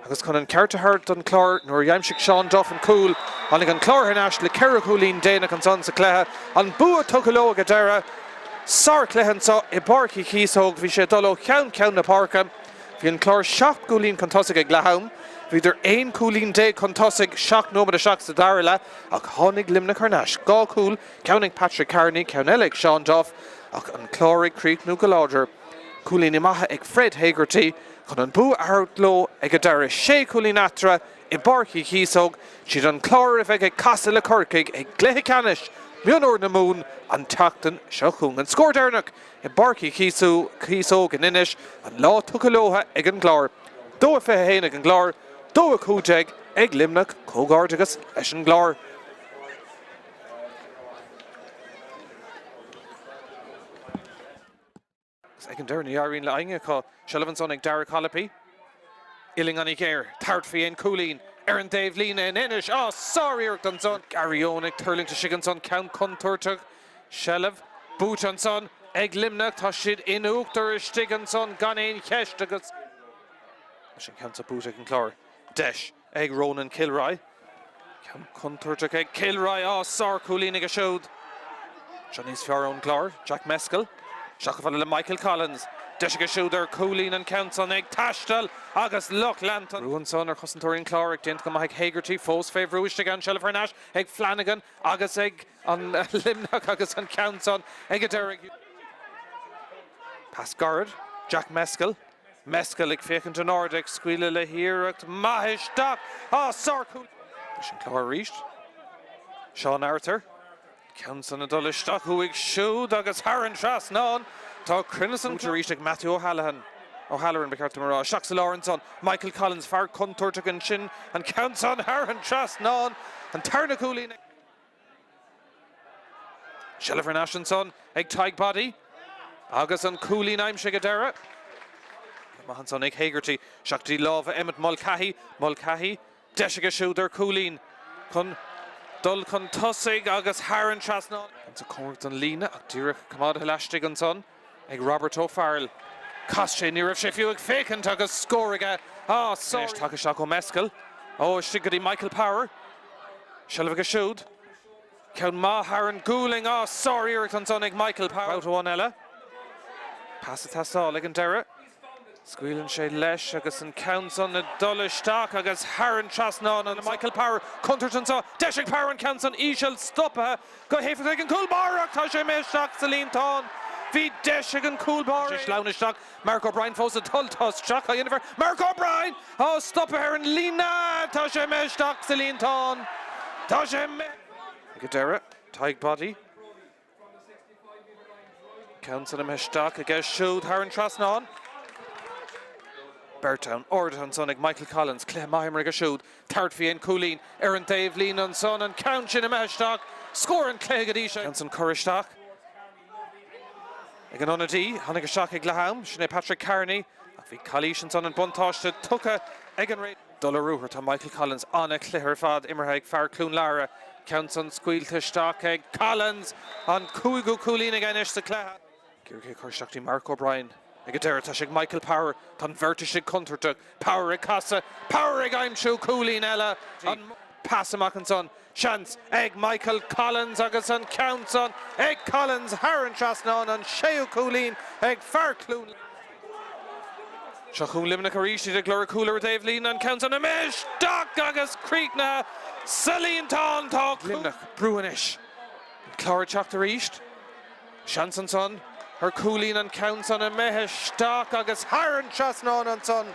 Agus chun an ceart a thabhairt don Chlár, nuair a d'aimsigh Seán Duff an cúl, tháinig an Clár thar n-ais le 14 chúilín ansan sa chluiche. An bua tugtha leo ag an deireadh. Sár-chluiche anso i bPáirc Uí Chíosóg. Bhí sé ag dul ó cheann ceann na páirce. Bhí an Clár 7 gcúilín chun tosaigh ag leath-am. Bhíodar 11 cúilín chun tosaigh 7 nóiméad isteach sa dara leath ach tháinig Luimneach thar n-ais. Dhá chúl, ceann ag Patrick Carney, ceann eile ag Seán Duff ach an Clár ag críochnú go láidir. Cúilíní maithe ag Fred Hegarty chun an bua a thabhairt leo ag an deireadh. Sé chúilín eatarthu i bPáirc Uí Chíosóg. Siad an Clár a bheidh ag casadh le Corcaigh i gcluiche ceannais mionúir na Mumhan an tseachtain seo chugainn. An scór deireanach i bPáirc Uí Chíosóg in Inis, an lá tugtha leo ag an gClár. 2-21 ag an gClár, 2-15 ag Luimneach. Comhghairdeachas leis an gClár. Agus ag an deireadh ní éiríonn le éinne acu. Seilbh ansan ag Dara Collopy. Uillinn an-ghéar. Tabhairt faoi aon chúilín ar an dtaobh líne in Inis. Á, sár-iarracht ansan. Gary Owen ag tuirlingt istigh ansan. Ceann contúirteach. Seilbh buaite ansan ag Luimneach. Tá siad in uachtar istigh ansan gan aon cheist agus. Leis an ceann seo buaite ag an Clár. Deis ag Ronan Kilroy. Ceann contúirteach ag Kilroy. Á, sár-chúilín aige siúd. Seo níos fearr ón gClár. Jack Mescal. Isteach chomh fada le Michael Collins. Deis aige siúd ar chúilín an ceann san ag taisteal agus lucht leanta. Brú ansan ar chosantóirí an Chláir ach déanta go maith ag Hegarty. Fós fé bhrú istigh ann. Seilbh thar n-ais ag Flanagan agus ag an Luimneach agus an ceann san ag an deireadh. Pas gairid. Jack Mescal. Mescal ag féachaint in airde, ag scaoileadh le hiarracht maith isteach. Á, sárchúl! Leis an Clár arís. Seán Arthur. Ceann san ag dul isteach uaidh siúd agus thar an trasnán. Tá cruinneas an arís ag Matthew O'Halloran. O'Halloran, ba cheart dom a rá. Isteach sa lár ansan. Michael Collins, fear contúirteach ansin. An ceann san thar an trasnán. An tarna cúilín. Seilbh thar n-ais ansan ag Tadhg Boddy agus an cúilín aimsithe ag an deireadh. Maith ansan ag Hegarty. Isteach go dtí lámha Emmet Mulcahy. Mulcahy, deis aige siúd ar chúilín chun dul chun tosaigh agus thar an trasnán. Ansa cóngarach don líne ach díreach coimeádaithe laistigh ansan. Ag Robert O'Farrell. Chas sé, ní raibh sé fiú ag féachaint agus scór aige. Ah, sorry. Anois tagtha isteach ó Mescal. Ó, istigh go dtí Michael Power. Seilbh aige siúd. Ceann maith thar an gcúlaing. Ah, sár-iarracht ansan ag Michael Power. Babhta amháin eile. Pas ag teastáil ag an deireadh. Scaoileann sé leis agus an ceann san ag dul isteach agus thar an trasnán an Michael Power. Contúirt anseo. Deis ag Power an ceann san íseal stoptha. Go héifeachtach ag an gcúl báire ach tá sé imithe isteach sa líontán. Bhí deis ag an gcúl báire. Sleamhain isteach. Mark O'Brien fós ag dul. Tá isteach á dhéanamh air. Mark O'Brien! Á stopadh ar an líne. Tá sé imithe isteach sa líontán. Tá sé imithe. Ag an deireadh, Tadhg Boddy. Ceann san imithe isteach aige siúd thar an trasnán. Beirt ann, ardaithe ansan ag Michael Collins. Cluiche maith imeartha aige siúd. Tabhairt faoi aon chúilín ar an dtaobh líne ansan, an ceann sin imithe isteach, scór an chluiche go dtí seo. Ceann san curtha isteach ag an ionadaí, tháinig isteach ag leath am, sin é Patrick Carney, ach bhí calaois ansan, an buntáiste tugtha ag an Réidh. Dul ar ruathar, tá Michael Collins, an-chluiche ar fad imeartha ag fear Chluain Lara, ceann san scaoilte isteach ag Collins, an cúigiú cúilín aige anois sa chluiche. Iarraidh é a chur isteach dtí Mark O'Brien. Ag an deireadh tá sé ag Michael Power. Tá an bheirt istigh contúirteach. Power ag casadh. Power ag aimsiú cúilín eile. An pas amach ansan. Seans ag Michael Collins agus an ceann san ag Collins thar an trasnán. An séú cúilín ag fear Chluain. Seo chugainn Luimneach arís. Iad ag lorg cúl ar an dtaobh líne. An ceann san imithe isteach agus críochnaithe sa líontán. Tá Luimneach brú anois. An Clár ag teacht arís. Seans ansan ar chúilín an ceann san imithe isteach agus thar an trasnán ansan.